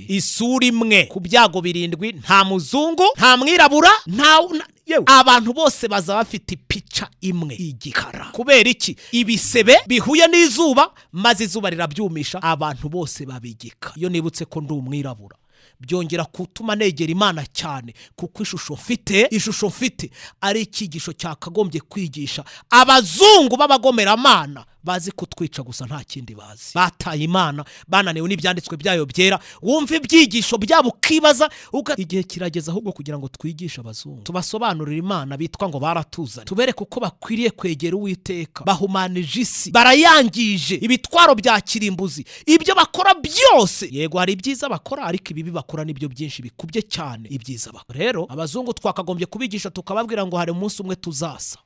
isura imwe. Ku byago birindwi, nta muzungu, nta mwirabura, nta yewe, abantu bose baza bafite ipica imwe, igikara. Kubera iki? Ibisebe bihuye n'izuba, maze izuba rirabyumisha, abantu bose babigika. Iyo nibutse ko ndi umwirabura, byongera gutuma negera Imana cyane, kuko ishusho mfite ari icyigisho cyakagombye kwigisha abazungu b'abagomeramana, bazi kutwica gusa, nta kindi bazi. Bataye Imana, bananiwe n'ibyanditswe byayo byera. Wumva ibyigisho byabo ukibaza. Igihe kirageze ahubwo kugira ngo twigishe abazungu, tubasobanurire Imana bitwa ngo baratuzanye, tubereke uko bakwiriye kwegera Uwiteka. Bahumanije isi, barayangije, ibitwaro bya kirimbuzi, ibyo bakora byose. Yego, hari ibyiza bakora, ariko ibibi bakora nibyo byinshi bikubye cyane ibyiza bakora. Rero abazungu twakagombye kubigisha, tukababwira ngo hari umunsi umwe tuzasa.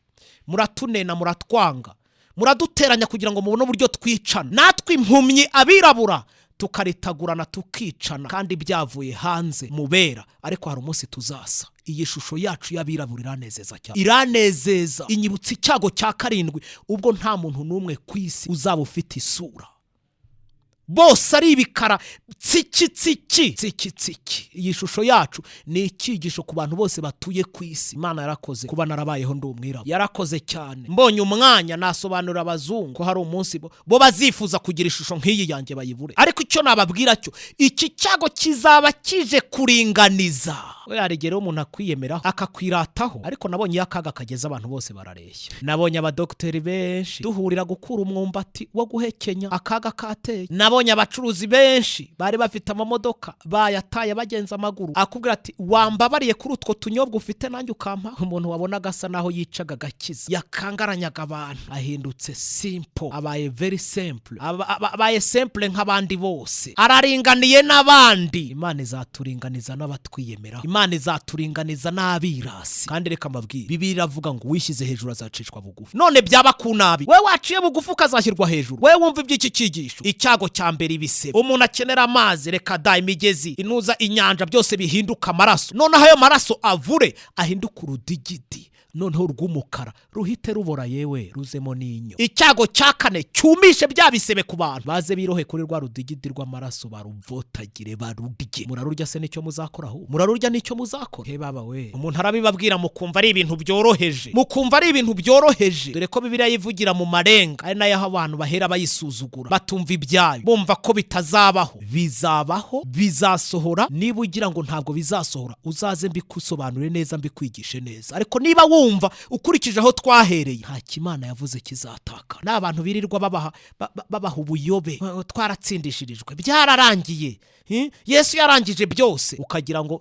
Muratunena, muratwanga, muraduteranya kugira ngo mubone uburyo twicana, natwe impumyi abirabura tukaritagurana, tukicana, kandi byavuye hanze mubera. Ariko hari umunsi tuzasa. Iyi shusho yacu y'abirabura iranezeza cyane, iranezeza, inyibutsa icyago cya karindwi, ubwo nta muntu n'umwe ku isi uzaba ufite isura, bose ari ibikara tsiki tsiki tsiki tsiki. Iyi shusho yacu ni icyigisho ku bantu bose batuye ku isi. Imana yarakoze kuba narabayeho ndi umwirabura, yarakoze cyane. Mbonye umwanya nasobanurira abazungu ko hari umunsi bo bazifuza kugira ishusho nk'iyi yanjye bayibure. Ariko icyo nababwira cyo, iki cyago kizaba kije kuringaniza. We, hari igihe rero umuntu akwiyemeraho, akakwirataho, ariko nabonye iyo akaga kageze abantu bose barareshya. Nabonye abadogiteri benshi duhurira gukura umwumbati wo guhekenya, akaga kateye. Nabonye abacuruzi benshi bari bafite amamodoka bayataye, bagenza amaguru, akubwira ati: "Wambabariye kuri utwo tunyobwa ufite nanjye ukampa." Umuntu wabonaga asa naho yicaga agakiza, yakangaranyaga abantu, ahindutse simple, abaye very simple, abaye simple nk'abandi bose, araringaniye n'abandi. Imana izaturinganiza n'abatwiyemeraho, Imana izaturinganiza n'abirasi. Kandi reka mbabwire, Bibiliya iravuga ngo uwishyize hejuru azacishwa bugufi. None byaba ku nabi, we waciye bugufi ukazashyirwa hejuru. We wumva iby'iki cyigisho, icyago cya mbere, ibisebe. Umuntu akenera amazi, reka da, imigezi inuza, inyanja, byose bihinduka amaraso. Noneho ayo maraso avure ahinduka urudigidi, noneho rw'umukara ruhite rubora, yewe ruzemo n'inyo. Icyago cya kane cyumishe bya bisebe ku bantu, baze birohe kuri rwa rudigidi rw'amaraso, baruvotagire, barurye. Murarurya se nicyo muzakora? Ahubwo murarurya nicyo muzakora? He baba we, umuntu arabibabwira mukumva ari ibintu byoroheje, mukumva ari ibintu byoroheje. Dore ko Bibiliya yivugira mu marenga, ari nayo aho abantu bahera bayisuzugura, batumva ibyayo, bumva ko bitazabaho. Bizabaho, bizasohora. Niba ugira ngo ntabwo bizasohora, uzaze mbikusobanure neza, mbikwigishe neza. Ariko niba wumva ukurikije aho twahereye, nta kimana yavuze kizataka. Ni abantu birirwa babaha ubuyobe. Twaratsindishirijwe, byararangiye. Yesu yarangije byose, ukagira ngo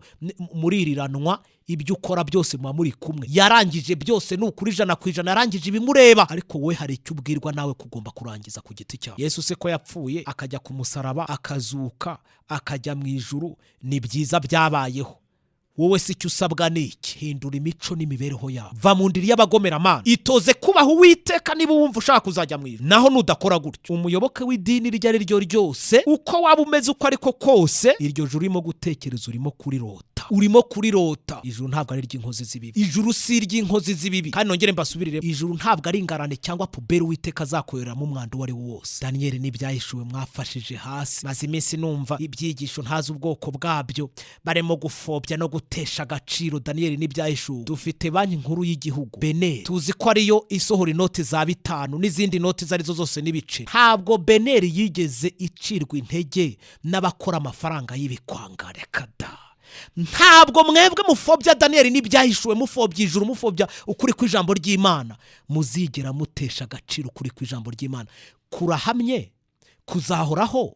muririranwa, ibyo ukora byose muba muri kumwe. Yarangije byose, ni ukuri, 100%, yarangije ibimureba. Ariko wowe hari icyo ubwirwa nawe kugomba kurangiza ku giti cyawe. Yesu se ko yapfuye, akajya ku musaraba, akazuka, akajya mu ijuru, ni byiza byabayeho. Wowe si icyo usabwa ni iki? Hindura imico n'imibereho yawe, va mu ndiri y'abagomeramana, itoze kubaha Uwiteka niba wumva ushaka kuzajya mu ijuru. Naho nudakora gutyo, umuyoboke w'idini iryo ari ryo ryose, uko waba umeze uko ariko kose, iryo juru urimo gutekereza urimo kurirota, urimo kurirota. Ijuru ntabwo ari iry'inkozi z'ibibi, ijuru si iry'inkozi z'ibibi. Kandi nongere mbasubirire, ijuru ntabwo ari ingarane cyangwa poubelle Uwiteka azakoreramo umwanda uwo ari wo wose. Daniyeli n'Ibyahishuwe mwafashije hasi. Maze iminsi numva ibyigisho ntazi ubwoko bwabyo, barimo gupfobya no gutesha agaciro Daniyeli n'Ibyahishuwe. Dufite Banki Nkuru y'Igihugu, BNR, tuzi ko ariyo isohora inoti za 5 n'izindi noti izo arizo zose n'ibice. Ntabwo BNR yigeze icirwa intege n'abakora amafaranga y'ibikwanga, reka da. Ntabwo mwebwe mupfobya Daniyeli n'Ibyahishuwe, mupfobya ijuru, mupfobya ukuri kw'ijambo ry'Imana, muzigera mutesha agaciro ukuri kw'ijambo ry'Imana. Kurahamye, kuzahoraho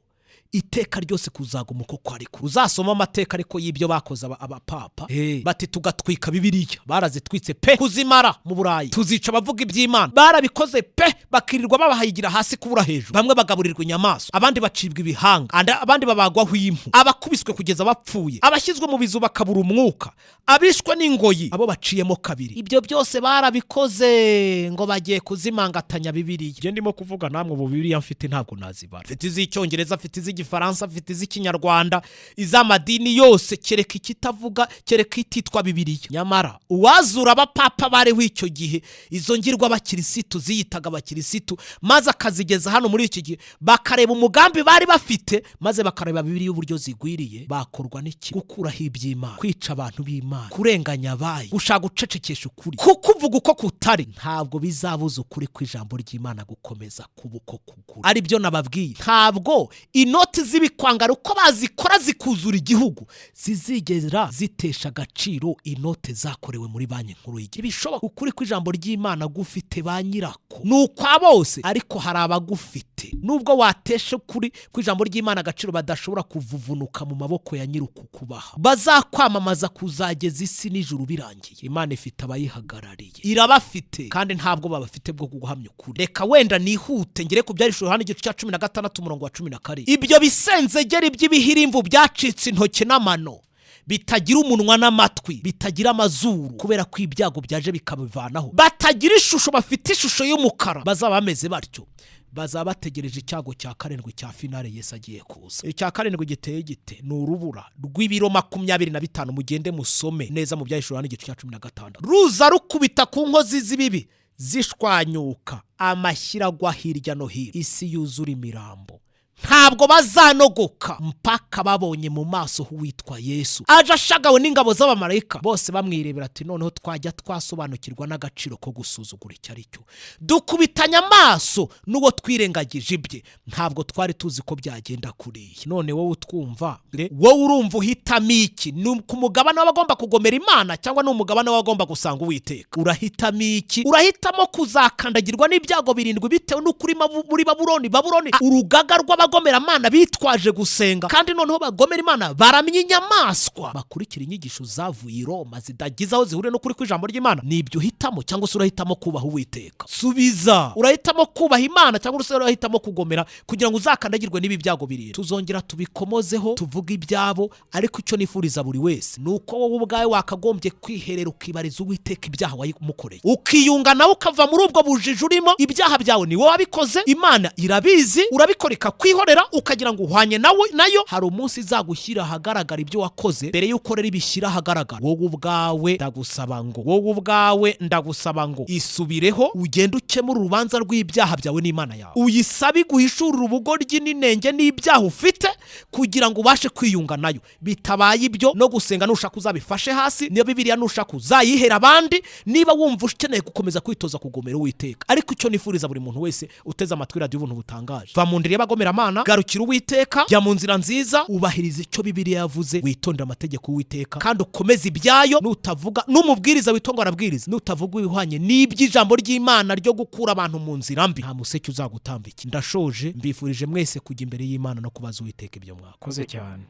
iteka ryose, kuzaguma uko kwari. Uzasoma amateka ariko y'ibyo bakoze abapapa, bati tugatwika Bibiliya, barazitwitse pe, kuzimara mu Burayi. Tuzica abavuga iby'Imana, barabikoze pe, bakirirwa babahayigira hasi kubura hejuru. Bamwe bagaburirwa inyamaswa, abandi bacibwa ibihanga, abandi babagwaho impu, abakubiswe kugeza bapfuye, abashyizwe mu bizu bakabura umwuka, abishwe n'ingoyi, abo baciyemo kabiri. Ibyo byose barabikoze ngo bagiye kuzimangatanya Bibiliya. Ibyo ndimo kuvuga namwe, ubu Bibiliya mfite ntabwo nazibara. Mfite iz'Icyongereza, mfite iz'Igifaransa, mfite iz'Ikinyarwanda, iz'amadini yose, kereka ikitavuga, kereka ititwa Bibiliya. Nyamara uwazura abapapa bariho icyo gihe, izo ngirwa abakirisitu ziyitaga abakirisitu, maze akazigeza hano muri iki gihe, bakareba umugambi bari bafite, maze bakareba Bibiliya uburyo zigwiriye, bakorwa n'iki? Gukuraho iby'Imana, kwica abantu b'Imana, kurenganya abayo, gushaka gucecekesha ukuri, kuko uvuga uko kutari, ntabwo bizabuza ukuri kw'ijambo ry'Imana gukomeza kuba uko kugura. Ari byo nababwiye, ntabwo inoti z'ibikwangara uko bazikora zikuzura igihugu zizigera zitesha agaciro inote zakorewe muri Banki Nkuru y'igihugu. Ntibishoboka. Ukuri kw'ijambo ry'Imana gufite ba nyirako, ni ukwa bose, ariko hari abagufite, nubwo watesha ukuri kw'ijambo ry'Imana agaciro, badashobora kuvuvunuka mu maboko ya nyir'ukukubaha, bazakwamamaza kuzageza isi n'ijuru birangiye. Imana ifite abayihagarariye, irabafite, kandi ntabwo babafite bwo guhamya ukuri. Reka wenda nihute ngere ku Byahishuwe Yohana igice cya 16 umurongo wa 17. Ibyo bisenzegeri by'ibihirimvu byacitse intoki n'amano, bitagira umunwa n'amatwi, bitagira amazuru, kubera ko ibyago byaje bikabivanaho, batagira ishusho, bafite ishusho y'umukara, bazaba bameze batyo, bazaba bategereje icyago cya karindwi cya finale Yesu agiye kuza. Icya karindwi giteye gite? Ni urubura rw'ibiro 25. Mugende musome neza mu Byahishuwe Yohana igice cya 16. Ruza rukubita ku nkozi z'ibibi, zishwanyuka, amashyira agwa hirya no hino, isi yuzura imirambo. Ntabwo bazanogoka mpaka babonye mu maso h'uwitwa Yesu aje ashagawe n'ingabo z'abamarayika, bose bamwirebera, ati noneho twajya twasobanukirwa n'agaciro ko gusuzugura icyo ari cyo. Dukubitanya amaso n'uwo twirengagije ibye, ntabwo twari tuzi ko byagenda kuriya. None wowe utwumva, wowe urumva uhitamo iki? Ni ku mugabane w'abagomba kugomera Imana cyangwa ni umugabane w'abagomba gusanga Uwiteka? Urahitamo iki? Urahitamo kuzakandagirwa n'ibyago birindwi bitewe n'uko uri muri Babuloni, Babuloni urugaga rw'abagomeramana bitwaje gusenga, kandi noneho bagomera Imana, baramya inyamaswa, bakurikira inyigisho zavuye i Roma zidagize aho zihuriye n'ukuri kw'ijambo ry'Imana? Ni ibyo uhitamo, cyangwa se urahitamo kubaha Uwiteka? Subiza. Urahitamo kubaha Imana cyangwa se urahitamo kugomera kugira ngo uzakandagirwe n'ibi byago birindwi? Tuzongera tubikomozeho, tuvuge ibyabo, ariko icyo nifuriza buri wese ni uko wowe ubwawe wakagombye kwiherera, ukibariza Uwiteka ibyaha wamukoreye, ukiyunga nawe, ukava muri ubwo bujiji urimo. Ibyaha byawe ni wowe wabikoze, Imana irabizi. Urabikora ikakwihorera, ukagira ngo uhwanye nawe nayo. Hari umunsi izagushyira ahagaragara ibyo wakoze. Mbere y'uko rero ibishyira ahagaragara, wowe ubwawe ndagusaba ngo, wowe ubwawe ndagusaba ngo isubireho, ugende ukemure urubanza rw'ibyaha byawe n'Imana yawe, uyisabe iguhishurire ubugoryi n'inenge n'ibyaha ufite kugira ngo ubashe kwiyunga nayo. Bitabaye ibyo, no gusenga nushaka uzabifashe hasi, niyo Bibiliya nushaka uzayihera abandi, niba wumva ukeneye gukomeza kwitoza kugomera Uwiteka. Ariko icyo nifuriza buri muntu wese uteze amatwi radiyo Ubuntu Butangaje: va mu ndiri y'abagomeramana, garukira Uwiteka, jya mu nzira nziza, ubahiriza icyo Bibiliya yavuze, witondere amategeko y'Uwiteka kandi ukomeze ibyayo. Nutavuga n'umubwiriza witongo arabwiriza, nutavuga ibihwanye n'iby'ijambo ry'Imana ryo gukura abantu mu nzira mbi, nta museke uzagutambika. Ndashoje, mbifurije mwese kujya imbere y'Imana no kubaza Uwiteka ibyo mwakoze. Koze cyane.